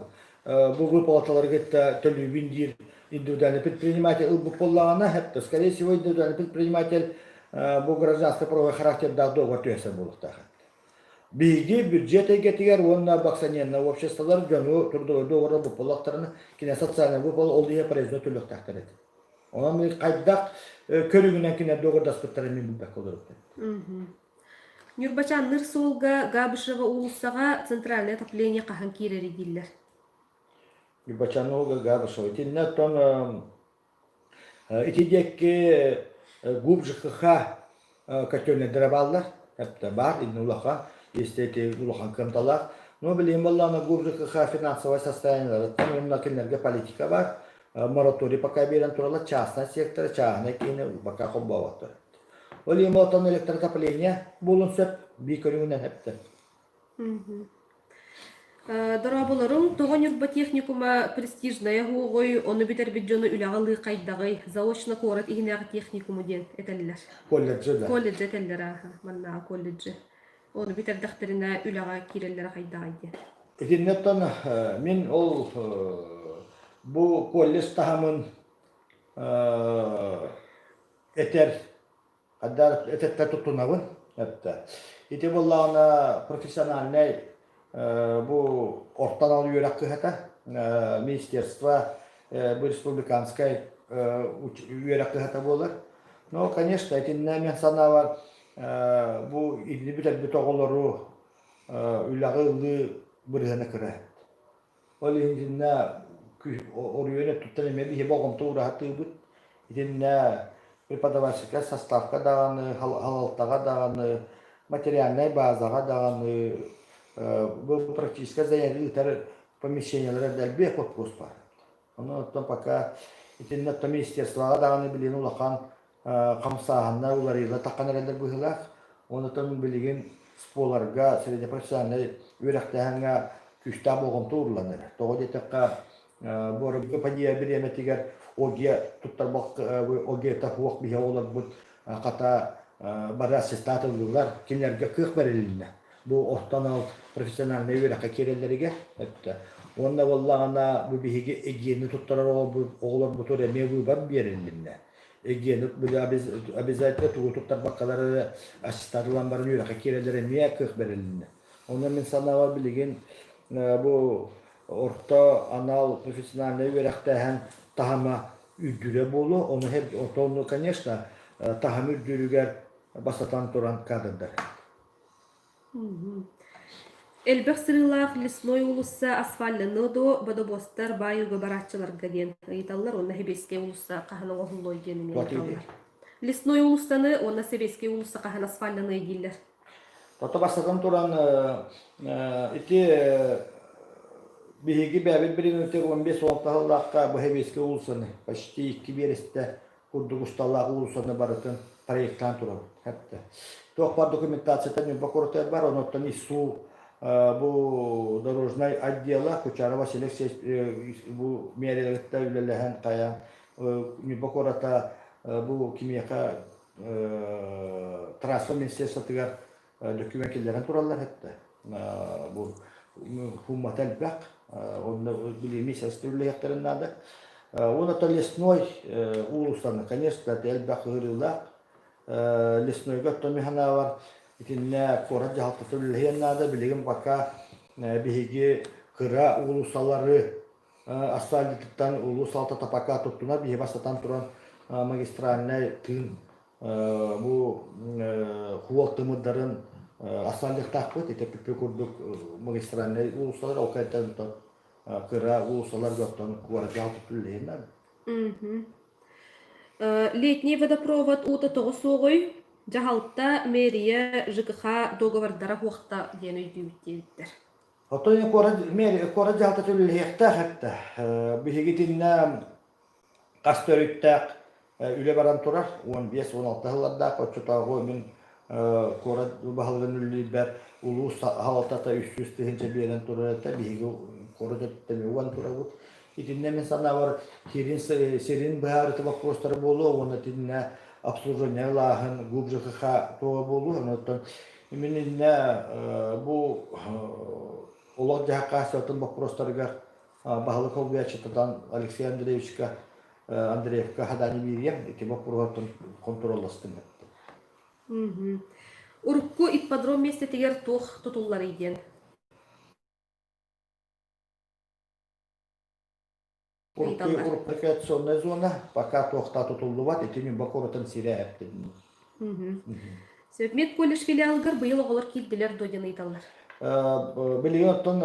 бу выплаталары кытта төлүүбүн диир. индивидуальный предприниматель ылбыт буоллаҕына, то скорее всего индивидуальный предприниматель бу гражданско-правовой характердаах договор түһэрсэр буолуохтаах. Биһиги бюджет эйгэтигэр уонна акционернай обществолар дьону трудовой договор ылбыт буоллахтарына, кинэ социальный выплата ол иһэ проездной төлүөхтээхтэр этэ. Онон хайдах көрүҥүнэн кинилэр договордаспыттарын мин билбэккэ олорбутум. Ньурбачаанныыр суолга Габышева уулуссаҕа центральное отопление хаһан киирэрий дииллэр. Ньурбачаанныга Габышева. Итиннэ оттон ити диэки ГУП ЖКХ котельнайдара бааллар. Это баар, иннэ улахан, если эти улахан кыамталаах. Но билигин буоллаҕына ГУП ЖКХ финансовай состояниеларыттан уонна кинилэргэ политика баар. Мораторий пока биэрэн тураллар, частный сектора, чааһынай киһини пока холбооботтор. Ол иһин оттон электроотопление буолуон сөп, бии көрүҥүнэн эптэ. Дорооболоруҥ, тоҕо Ньурба техникума престижная уһуоҕуй, ону бүтэрбит дьону үлэҕэ ылыы хайдаҕый? Заочно куорат иһинээҕи техникуму диэн этэллэр. Колледжы да. Колледжы этэллэр ааһа, маннааҕы колледжы. Ону бүтэрдэхтэринэ үлэҕэ киирэллэрэ хайдаҕый диэн. Итиннэ мин ол бу колледж таһымын этэр Хаддар этэттэ туттунабын эттэ. Ити буоллаҕына профессиональнай бу орто анал үөрэх кыһата министерство бу республиканскай үөрэх кыһата буолар. Но, конечно, итиннэ мен санаабар бу итини бүтэрбит оҕолору үлэҕэ ылыы бырыһыана кыра. Ол иһин итиннэ оройуон өттүттэн эмиэ биһи болҕомто уураһатыыбыт. Итиннэ преподавательскай составка даҕаны, халалтаҕа даҕаны, материальнай базаҕа даҕаны бу практическай занятие ыытар помещениелара элбэх вопрос баар. Онон оттон пока итиннэ оттон министерствоҕа даҕаны билигин улахан хамсааһыннар уларыйыла таххан эрэллэр быһыылаах. Онтон билигин СПОларга, среднепрофессиональнай үөрэхтээһиҥҥэ күүстээх болҕомто ууруллан эрэр. Тоҕо диэтэххэ, бу пандемия бириэмэтигэр ОГЭ туттарбат ОГЭ-та суох биһи оҕолорбут хата бары ассистат ыллылар, кинилэргэ кыах бэрилиннэ. Бу орто анал профессиональнай үөрэххэ киирэллэригэр өттө. Уонна буоллаҕына бу биһиги эгиэни туттарар оҕолорбутугар эмиэ выбор биэрилиннэ. Эгиэни обязательно тугу туттарбаккалар эрэ ассистат ылан баран үөрэххэ киирэллэр эмиэ кыах бэрилиннэ. Онон мин санаабар билигин бу орто анал профессиональнай үөрэхтээһин таһыма үрдүрэ буолуо. Ону ону, конечно, таһым үрдүүрүгэр бастатан туран кадрдар. Элбэх сырыылаах Лесной уулусса асфальланыа дуо, бодобуостар баай ууга барааччыларга диэн ыйыталлар уонна Сэбиэскэй уулусса хаһан оҥоһуллуой диэн эмиэ ыйыталлар. Лесной уулуссаны уонна Сэбиэскэй уулусса хаһан асфальланыай дииллэр. Тото бастатан туран ити биһиги бэйэбит бириэмэбитигэр 15-16 сыллаахха бу Сэбиэскэй уулуссаны почти икки биэрэстэ курдук усталаах уулуссаны барытын проектаан турабыт. Хэптэ. Туох бар документацията Ньурба куоратыгар бар, онуттан ИСУ бу дорожнай отдела Кучара Василий Алексеевич бу миэрэлэртэ үлэлэһэн хайаан Ньурба куората бу кимиэхэ трасса министерствотыгар дөкүмэн киллэрэн тураллар этэ. Бу суммата элбэх, онно билими сестра үлэлиэхтэрин наада. Уонна то лесной уулуссаны, конечно, элбэх ыарыылаах. Леснойга оттон мин санаабар итиннэ куорат дьаһалтата үлэлэһиэн наада. Билигин пока биһиги кыра уулуссалары асфальтыттан улуус салалтата пока туттунар, биһи бастатан туран магистральнай тыын бу хуол тымырдарын асфальтыахтаахпыт ити пүппү курдук магистральнай уулуссалар ол кэнниттэн кыра уулуссаларга оттон куорат дьаһалтата үлэлэһин наада. Летний водопровод уута тоҕо суоҕуй? Дьаһалта, мэрия, ЖКХ договордара суохта диэн өйдүүбүт диэбиттэр. Оттон куорат мэрия куорат дьаһалтата үлэлэһиэхтээх этэ. Биһиги итиннэ Хас төрүттээх үлэ баран турар, 15-16 сыллардаах оччотооҕу мин куорат баһылыгын үлэлиирбэр улуус салалтата 300 тыһыынча биэрэн турар этэ, биһиги куорат өттүттэн уган турабыт. Итиннэ мин санаабар сирин, сирин быһаарыыта боппуруостара буолуо уонна итиннэ обслуживание ылааһын ГУП ЖКХ туоҕа буолуо. Онон мин иннэ бу олох-дьаһах хаачыстыбатын боппуруостарыгар баһылык солбуйааччытынан Алексей Андреевичка. Андреевка хадани биэриэм, ити боппуруоһуттан хонтуруолластым. Урукку ипподром миэстэтигэр туох тутулларый диэн? Урукку рекреационная зона пока туохта тутуллубат, ити Ньурба куоратын сирэ эптин. Сөп медколледж филиалыгар быйыл оҕолор киирдилэр дуо диэн ыйыталлар. Билигин оттон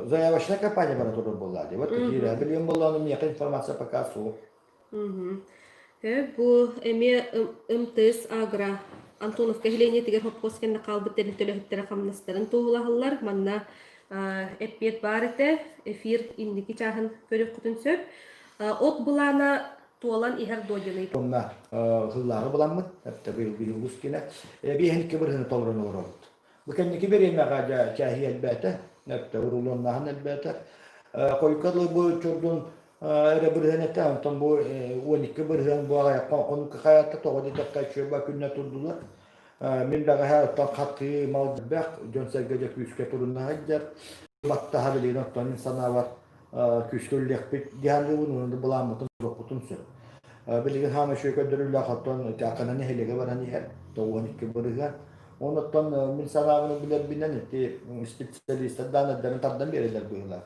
заявочная компания бара турар буолла дии. Вот билигин буоллаҕына миэхэ информация пока суох. Бу эмиэ МТС Агро Антоновка нэһилиэнньэтигэр хоппуос кэннэ хаалбыт тэрилтэ үлэһиттэрэ хамнастарын туоһулаһаллар. Манна эппиэт баар этэ. Эфир инники чааһын көрүөххүтүн сөп. От былаана туолан иһэр дуо диэн ыйытар. Онно сыллааҕы буламмыт, быйыл улус кинэ биэһин бырыһыны толорон олоробут. Бу кэнники бириэмэҕэ дьэ чээһи элбээтэ, урулуоннааһын элбээтэ. Хойукка дылы бу чордун эрэ бырыһыан этэ, онтон бу 12 бырыһыан бу аҕыйахха хонукка хайаатта тоҕо диэтэххэ үчүгэй күннэ турдулар. Мин бэҕэһээ оттон хатыы мал элбэх, дьон-сэргэ дьэ күүскэ турунна сылдьар. Баттаһа билигин оттон мин санаабар күүскэ үллэхпит диһанныыбын уонна былааммытын туруохпутун сөп. Билигин хаама үчүгэй көрдөрүүлээх оттон Акана нэһилиэгэ баран иһэр 92 бырыһыан. Онуттан мин санаабын билэрбинэн ити специалистар дааннайдарын тардан биэрэллэр быһыылаах.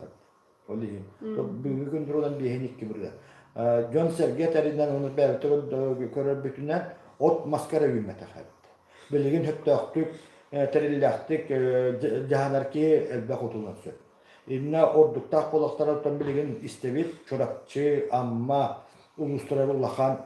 Ол иһин. Бүгүҥҥү күн туругунан биэһин икки бырыһыан. Дьон-сэргэ этэринэн уонна бэйэбит көрөрбүтүнэн от маска эрэ үүммэтэх эбит. Билигин сөптөөхтүк, тэриллээхтик дьаһанар киһи элбэх утулуон сөп. Иннэ ордуктаах буолуохтарыттан билигин истэбит Чурапчы, Амма улуустара улахан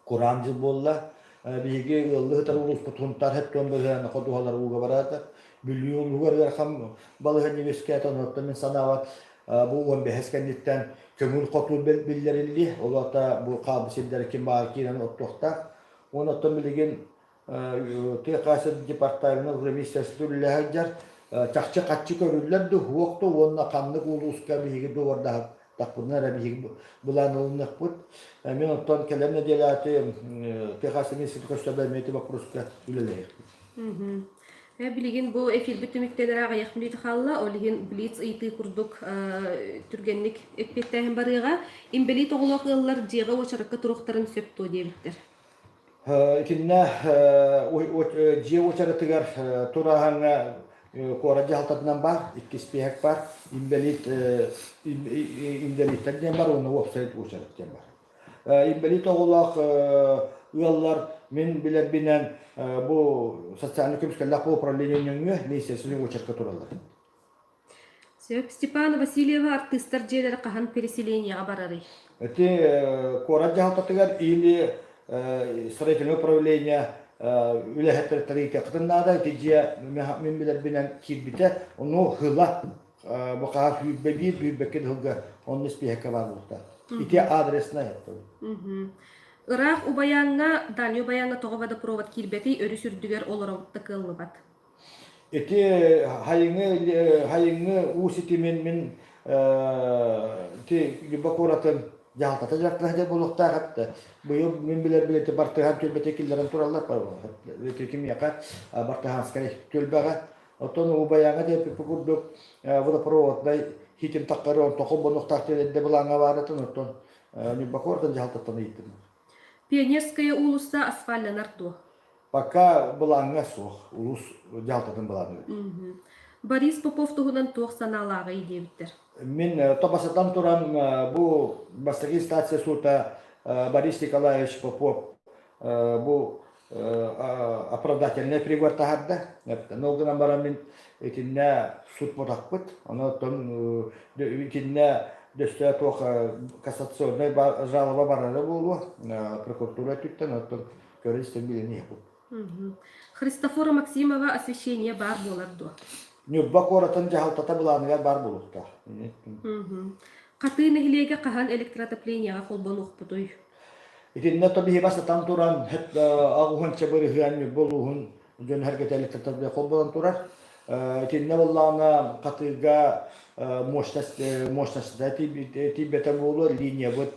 кураан дьыл буолла. Биһиги ыаллыы сытар улууспут Сунтаар хэттуон быһыана ходуһалар ууга бараата. Бүлүү улууһугар ыарахан балаһыанньа үөскээтэ, онуоттан мин санаабар бу 15 кэнниттэн көҥүл хотуур биллэриллиэ. Ол аата бу хаалбыт сирдэрэ ким баар киирэн оттуохтаах. Уонна оттон билигин тыа хаһаайыстыбатын департамена уже министерство үлэлэһэ сылдьар. Чахчы хаччы көрүллэр дуу, суох дуу уонна ханнык улууска биһиги дуобардаһыттахпытына эрэ биһиги былаан ылыныахпыт. Мин оттон кэлэр нэдиэлэти тыа хаһаайыстыбатын министрин көстөбө эмиэ ити боппуруоска үлэлэһиэхпит. Билигин бу эфирбит түмүктэнэрэ аҕыйах мүнүүтэ хаалла, ол иһин блиц ыйытыы курдук түргэнник эппиэттээһин барыаҕа. Инбэлиит оҕолоох ыаллар дьиэҕэ уочаракка туруохтарын сөп дуо диэбиттэр. Итиннэ дьиэ уочаратыгар турааһыҥҥа куорат дьаһалтатынан баар, икки испииһэк баар, инбэлиит инбэлииттэр диэн бар уонна уопсай уочарат диэн бар. Инбэлиит оҕолоох ыаллар мин билэрбинэн бу социальнай көмүскэллээх управление нөҥүө министерственный уочарка тураллар. Сөп. Степан Васильева артыыстар дьиэлэрэ хаһан переселениеҕа барарый? Ити куорат дьаһалтатыгар или строительное управление үлэһиттэр ыйытыаххытын наада. Ити дьиэ мин билэрбинэн киирбитэ. Ону хыла бу хаһа сүүрбэ биир, сүүрбэкки сылга онно испииһэккэ баар буолта. Ити адреснай эттэ. Ыраах Убайааҥҥа, Дальний Убайааҥҥа тоҕо водопровод киирбэтий, өрүс үрдүгэр олоробут да кыаллыбат. Ити хайыҥы хайыҥы уу ситимин мин ити Ньурба куоратын дьаһалтата дьарыктана сылдьар буолуохтаах этэ. Быйыл мин билэр ити Бартыһаан түөлбэтэ киллэрэн тураллар ити кимиэхэ Бартыһаанскай түөлбэҕэ. Оттон Убайааҥҥа диэппиппит курдук водопроводнай хитим таххары онтон холбонуохтаах диэн эрдэ былааҥҥа баар этин оттон Ньурба куоратын дьаһалтаттан ыйыттым. Пионерская уулусса асфальланар дуо? Пока былааҥҥа суох, улуус дьаһалтатын былааныгар. Борис Попов туһунан туох санаалааҕый диэбиттэр. Мин тобасатан туран бу бастакы инстанция суута Борис Николаевич Попов бу оправдательный приговор таһаарда. Ол гынан баран мин итиннэ суут ботахпыт. Онон итиннэ дөссө туох кассационнай жалоба барара буолуо прокуратура өттүттэн оттон көрөн-истэн билэн иһэбит. Христофора Максимова освещение баар буолар дуо? Ньурба куоратын дьаһалтата былааныгар баар буолуохтаах. Хатыы нэһилиэгэ хаһан электроотоплениеҕа холбонуохпутуй? Итиннэ то биһи бастатан туран аҕуһунча бырыһыан Ньурба улууһун дьон сэргэтэ электроотопление холбонон турар. Итиннэ буоллаҕына Хатыыга мощность мощностьта тиийбэтэ буолуо линиябыт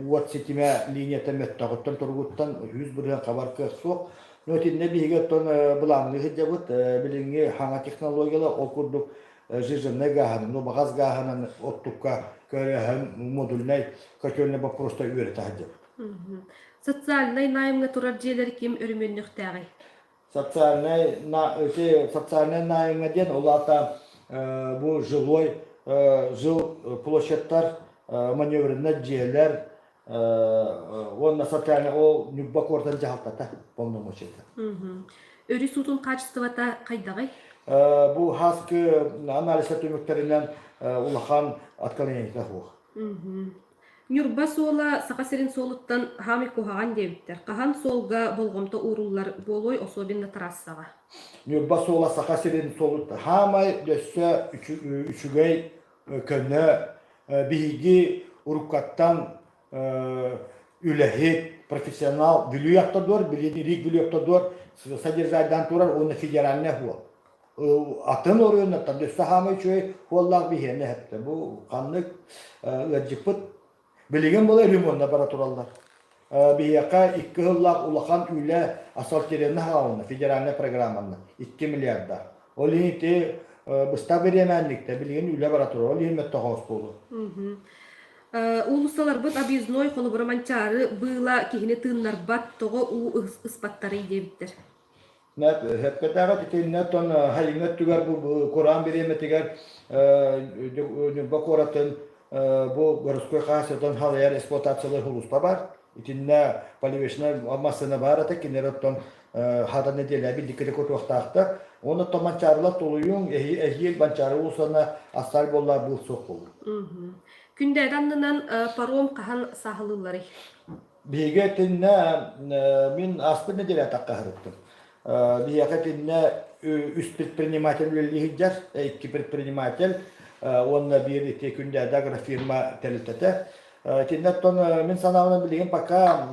уот ситимэ линията мөттөҕүттэн туругуттан 100% хабар кыах суох. Но итиннэ биһиги оттон былаанныы сылдьабыт. Билиҥҥи хаҥа технологиялар ол курдук жиженный гааһынан, ну, баҕас гааһынан оттукка. көрөһөн модульнай котельный боппуруостар үөрэтэ сылдьабыт. Социальнай наймҥа турар дьиэлэри ким өрөмүөннүөхтээҕий? Социальнай ити социальнай наймҥа диэн ол аата бу жилой жил площадьтар маневреннай дьиэлэр уонна социальнай ол Ньурба куоратын дьаһалтата полномочията. Өрүс уутун хаачыстыбата хайдаҕый? Бу хаскы анализа түмүктэринэн улахан отклонениета суох. Ньурба суола Саха сирин суолуттан хаамый куһаҕан диэбиттэр. Хаһан суолга болҕомто ууруллар буолуой, особенно трассаҕа? Ньурба суола Саха сирин суолуттан хаамай өссө үчүгэй көнө биһиги уруккаттан үлэһит, профессионал Бүлүү автодор, Билиник Бүлүү автодор содержайдан турар уонна федеральный суол. Атын оройуоннартан өссө хаамай үчүгэй суоллаах биһиэнэ эһэттэ. Бу ханнык ыалдьыппыт билигин була ремонна бара тураллар. Биһиэхэ икки сыллаах улахан үлэ асфальтированный хаалына федеральная программанна 2 миллиарда. Ол иһин ити быстах бириэмээнниктэ билигин үлэ бара турар. Ол иһин мөттөхоос буолуо. Уулуссаларбыт объездной холобура Манчаары быыла киһини тыыннарбат, тоҕо уу ыспаттарый диэбиттэр. Эппэтээҕит итиннэ оттон хайыҥа өттүгэр бу кураан бириэмэтигэр Ньурба куоратын бу городской хаһаайыстыбатын халайар эксплуатациялар сулууспа баар. Итиннэ поливочнай массыына баар этэ, кинилэр оттон хата нэдиэлэ билдиккэ кутуохтаахтар. Уонна оттон Манчаарылар тулуйуҥ, эһиил Манчаары уулуссаны асфальт буолла быыл суох буолла. Күндээдэ аннынан паром хаһан сааһылыылларый? Биһиги итиннэ мин ааспыт нэдиэлэ атахха сырыттым. Биһиэхэ итиннэ үс предприниматель үлэлии сылдьар, икки предприниматель уонна биир ити Күндээдэ агрофирма тэрилтэтэ. Итиннэ оттон мин санаабынан билигин пока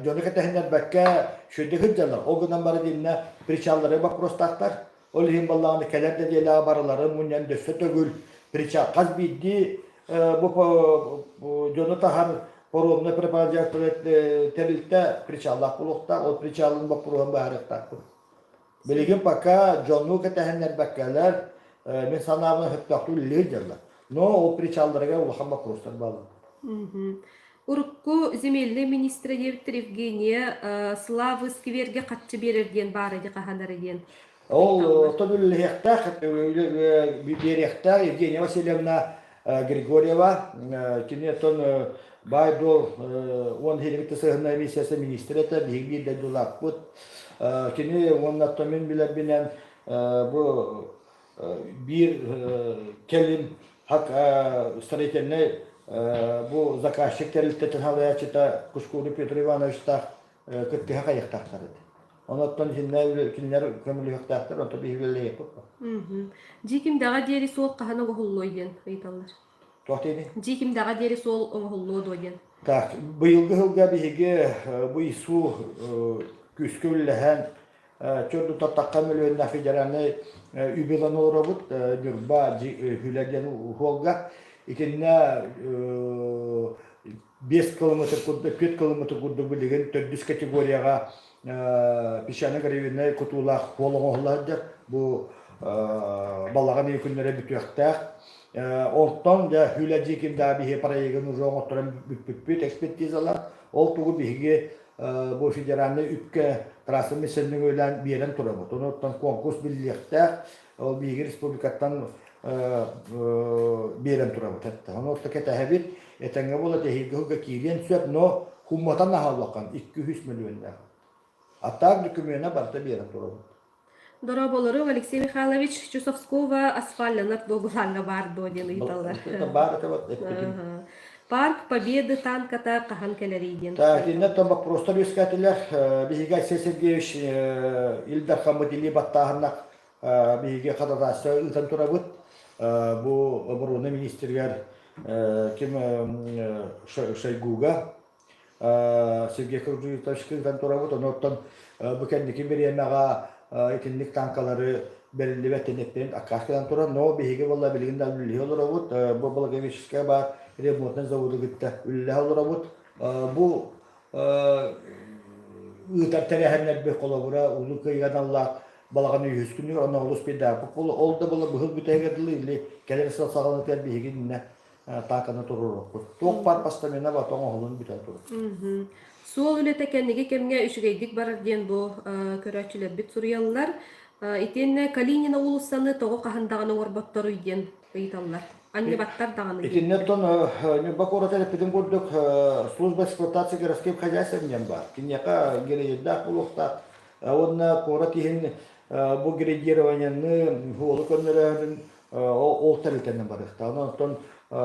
дьону кэтэһиннэрбэккэ үчүгэйдик сылдьаллар. Ол гынан баран итиннэ причаллары боппуруостаахтар. Ол иһин баллаҕына кэлэр нэдиэлэҕэ барыларын мунньан дөссө төгүл причал хас биирдии бу дьону таһар паромнай припроводитель тэрилтэ причаллаах буолуохтаах, ол причалын боппуруоһун быһаарыахтаахпыт. Билигин пока дьону кэтэһиннэрбэккэлэр, мин санаабынан сөптөөхтүк үлэлиир дьаллар. Но ол причалларыгар улахан боппуруостар бааллар. Урукку земельнай министрэ диэбиттэр Евгения Славы сквергэ хаччы биэрэр диэн баар ити хаһан эрэ диэн. Ол оттон үлэлэһиэхтээх, биэриэхтээх Евгения Васильевна Григорьева, кини оттон баай-дуол уон иһиригитэ сыһынна миссиясы министр этэ, биһиги биир дойдулаахпыт. Кини уонна оттон мин билэрбинэн бу биир кэлим строительнай бу заказчик тэрилтэтин салайааччыта Кускуну Петр Ивановичтаах кыттыһа хайыахтаахтар этэ. Онон кинилэр кинилэр көмөлөһүөхтээхтэр, онто биһиги үлэлэһиэхпит. Дьиикимдэҕэ диэри суол хаһан оҥоһуллуой диэн ыйыталлар. Туох диэний? Дьиикимдэҕэ диэри суол оҥоһуллуо дуо диэн. Так, быйылгы сылга биһиги бу ИСУ күүскэ үлэлэһэн Чөрдү таттахха мөлүйүөннээх федеральнай үбү ылан олоробут Ньурба Хүлэ диэн уһуолга. Итиннэ 5 километр курдук, 4 километр курдук билигин төрдүс категорияҕа песчано-гравийнай кутуулаах хуол оҥоһулла сылдьар. Бу балаҕан ыйы күннэрэ бүтүөхтээх. Онтон дьэ Хүлэ Дьиикимдаа биһиги проегын уже оҥотторон бүппүппүт экспертизалар. Ол тугу биһиги бу федеральнай үпкэ трасса миссионнук биэрэн турабыт. Онуттан конкурс биллиэхтээх, ол биһиги республикаттан биэрэн турабыт. Ону кэтэһэбит, этэҥҥэ буола тэһииргэ сылга киириэн сөп, но хумматан аһаллахан 200 миллионнаах. А так докумена барыта биэрэн турабыт. Дорооболоруҥ, Алексей Михайлович, Чусовского асфальланар дуо баар дуо диэн ыйыталлар. Баар это вот эппитим. Парк Победы танката хаһан кэлэрий диэн. Так, итиннэ оттон боппуруостар үөскээтилэр. Биһиги Айсен Сергеевич Ил Дархаммыт илии баттааһыннах биһиги ходатайство ыытан турабыт. Бу оборона министригэр ким Шойгуга Сергей Курдуевич ыытан турабыт. Онуоттан бу кэнники бириэмэҕэ итинник танкалары бэриллибэт эппин аккаас кэлэн турар. Но биһиги буолла билигин да үлэлэһэ олоробут. Бу Благовещеская баар ремонтный заводу кытта үлэлэһэ олоробут. Бу ыытар тэрээһиннэрбит холобура Улуу Кыайыыга аналлаах балаҕан үһүс күнүгэр онно олус биирдээх ол да буолла быһыл бүтэһигэр дылы или кэлэр сыл саҕаланыытыгар биһиги иннэ. тааканы туруоруохпут. Туох баар постамена бата оҥоһулун бүтэн турар. Суол үлэтэ кэнники кэмҥэ үчүгэйдик барар диэн бу көрөөччүлэрбит суруйаллар. Итиэннэ Калинина уулуссаны тоҕо хаһан даҕаны оҥорботторуй диэн ыйыталлар. Анньыбаттар даҕаны Итиннэ оттон Ньурба куората эппитин курдук служба эксплуатации городских хозяйств диэн баар. Киниэхэ грейдердаах буолуохтаах. Уонна куорат иһин бу грейдированиены уолу көннөрөөрүн ол тэрилтэнэн барыахтаах. Онон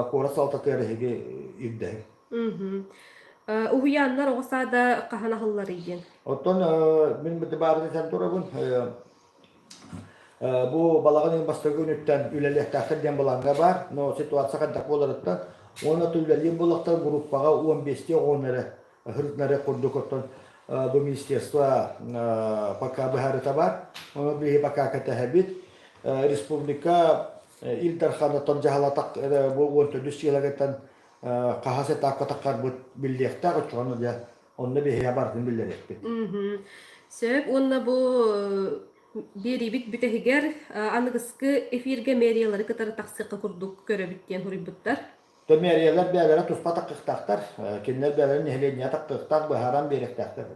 куорат салалтатыгар эһиги ирдэһиҥ. Уһуйааннар оҕо саада хаһан аһылларый диэн? Оттон мин баарын этэн турабын. Бу балаҕан ыйын бастакы күнүттэн үлэлиэхтээхтэр диэн былааҥҥа баар, но ситуация хайдах буоларыттан уонна үлэлиир буоллахтар группаҕа 15 оҕону эрэ ыһырытынары курдук оттон бу министерство пока быһаарыта баар. Ону биһи пока кэтэһэбит. Республика Ил Дарханаттан дьаһалатах бу 14 сыалагыттан хаһас этапка таххарбыт биллиэхтээх оччоҕуна дьэ онно биһиэхэ барытын биллэриэхпит. Сөп уонна бу биэриибит бүтэһигэр аныгыскы эфиргэ мэриялары кытары тахсыахха курдук көрөбүт диэн суруйбуттар. То мэриялар бэйэлэрэ туспа таххыахтаахтар, кинилэр бэйэлэрин нэһилиэнньэҕэ таххыахтаах быһааран биэриэхтээхтэр.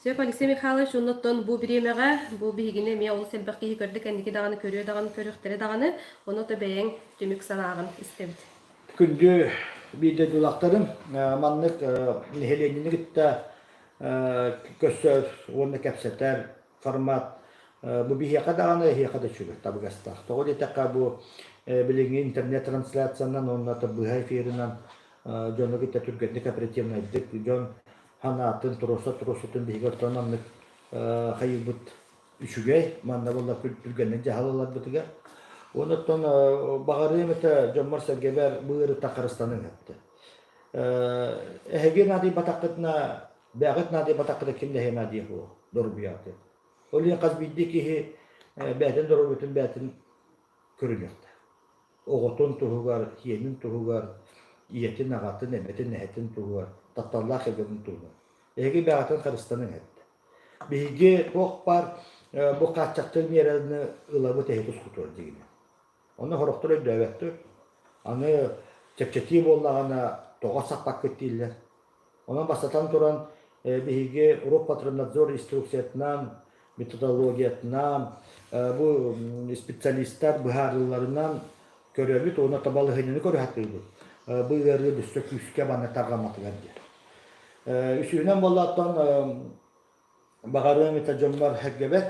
Сөп, Алексей Михайлович, оннуттан бу бириэмэҕэ бу биһигини эмиэ олус элбэх киһи көрдө, кэнники даҕаны көрүө даҕаны көрүөхтэрэ даҕаны, ону то бэйэҥ түмүк санааҕын истэбит. Күндү биир дойдулаахтарым, маннык нэһилиэнньэни кытта көрсөр уонна кэпсэтэр формат бу биһиэхэ даҕаны эһиэхэ да үчүгэй, табыгастаах. Тоҕо диэтэххэ бу билиҥҥи интернет-трансляциянан уонна быһа эфирынан дьону кытта түргэнник оперативнайдык дьон санаатын, туруорса туруорсутун биһиги оттон маннык хайыыбыт үчүгэй, манна буолла түргэнник дьаһал ыларбытыгар. Уонна оттон баҕарыам этэ дьоммор-сэргэбэр бу ыарыыттан харыстаныҥ эттэ. Эһиги наадыйбатаххытына, бэҕит наадыйбатаххытына ким да эһиги наадыйа суох доруобуйаҕытыгар. Ол иһин хас биирдии киһи бэйэтин доруобуйатын бэйэтин көрүнүөхтээх. Оҕотун туһугар, сиэнин туһугар, ийэтин, аҕатын, эбэтин, эһэтин туһугар, тапталлаах кэргэнин туһугар. Эһиги бэҕэтин харыстаныҥ эттэ. Биһиги туох баар бу хааччахтыыр миэрэни ылабыт эһиги тускутугар диигинэ. Ону сорохтор өйдөөбөттөр. Аны чэпчэтии буоллаҕына тоҕо саппаккыт дииллэр. Онон бастатан туран биһиги Роспотребнадзор инструкциятынан, методологиятынан, бу специалистар быһаарыыларынан көрөбүт уонна балаһыанньаны көрө сатыыбыт. Бу ыарыы өссө күүскэ манна тарҕамматыгар диэн. Үсүһүнэн буоллааттан баҕарыам этэ дьоммор сэргэбэт.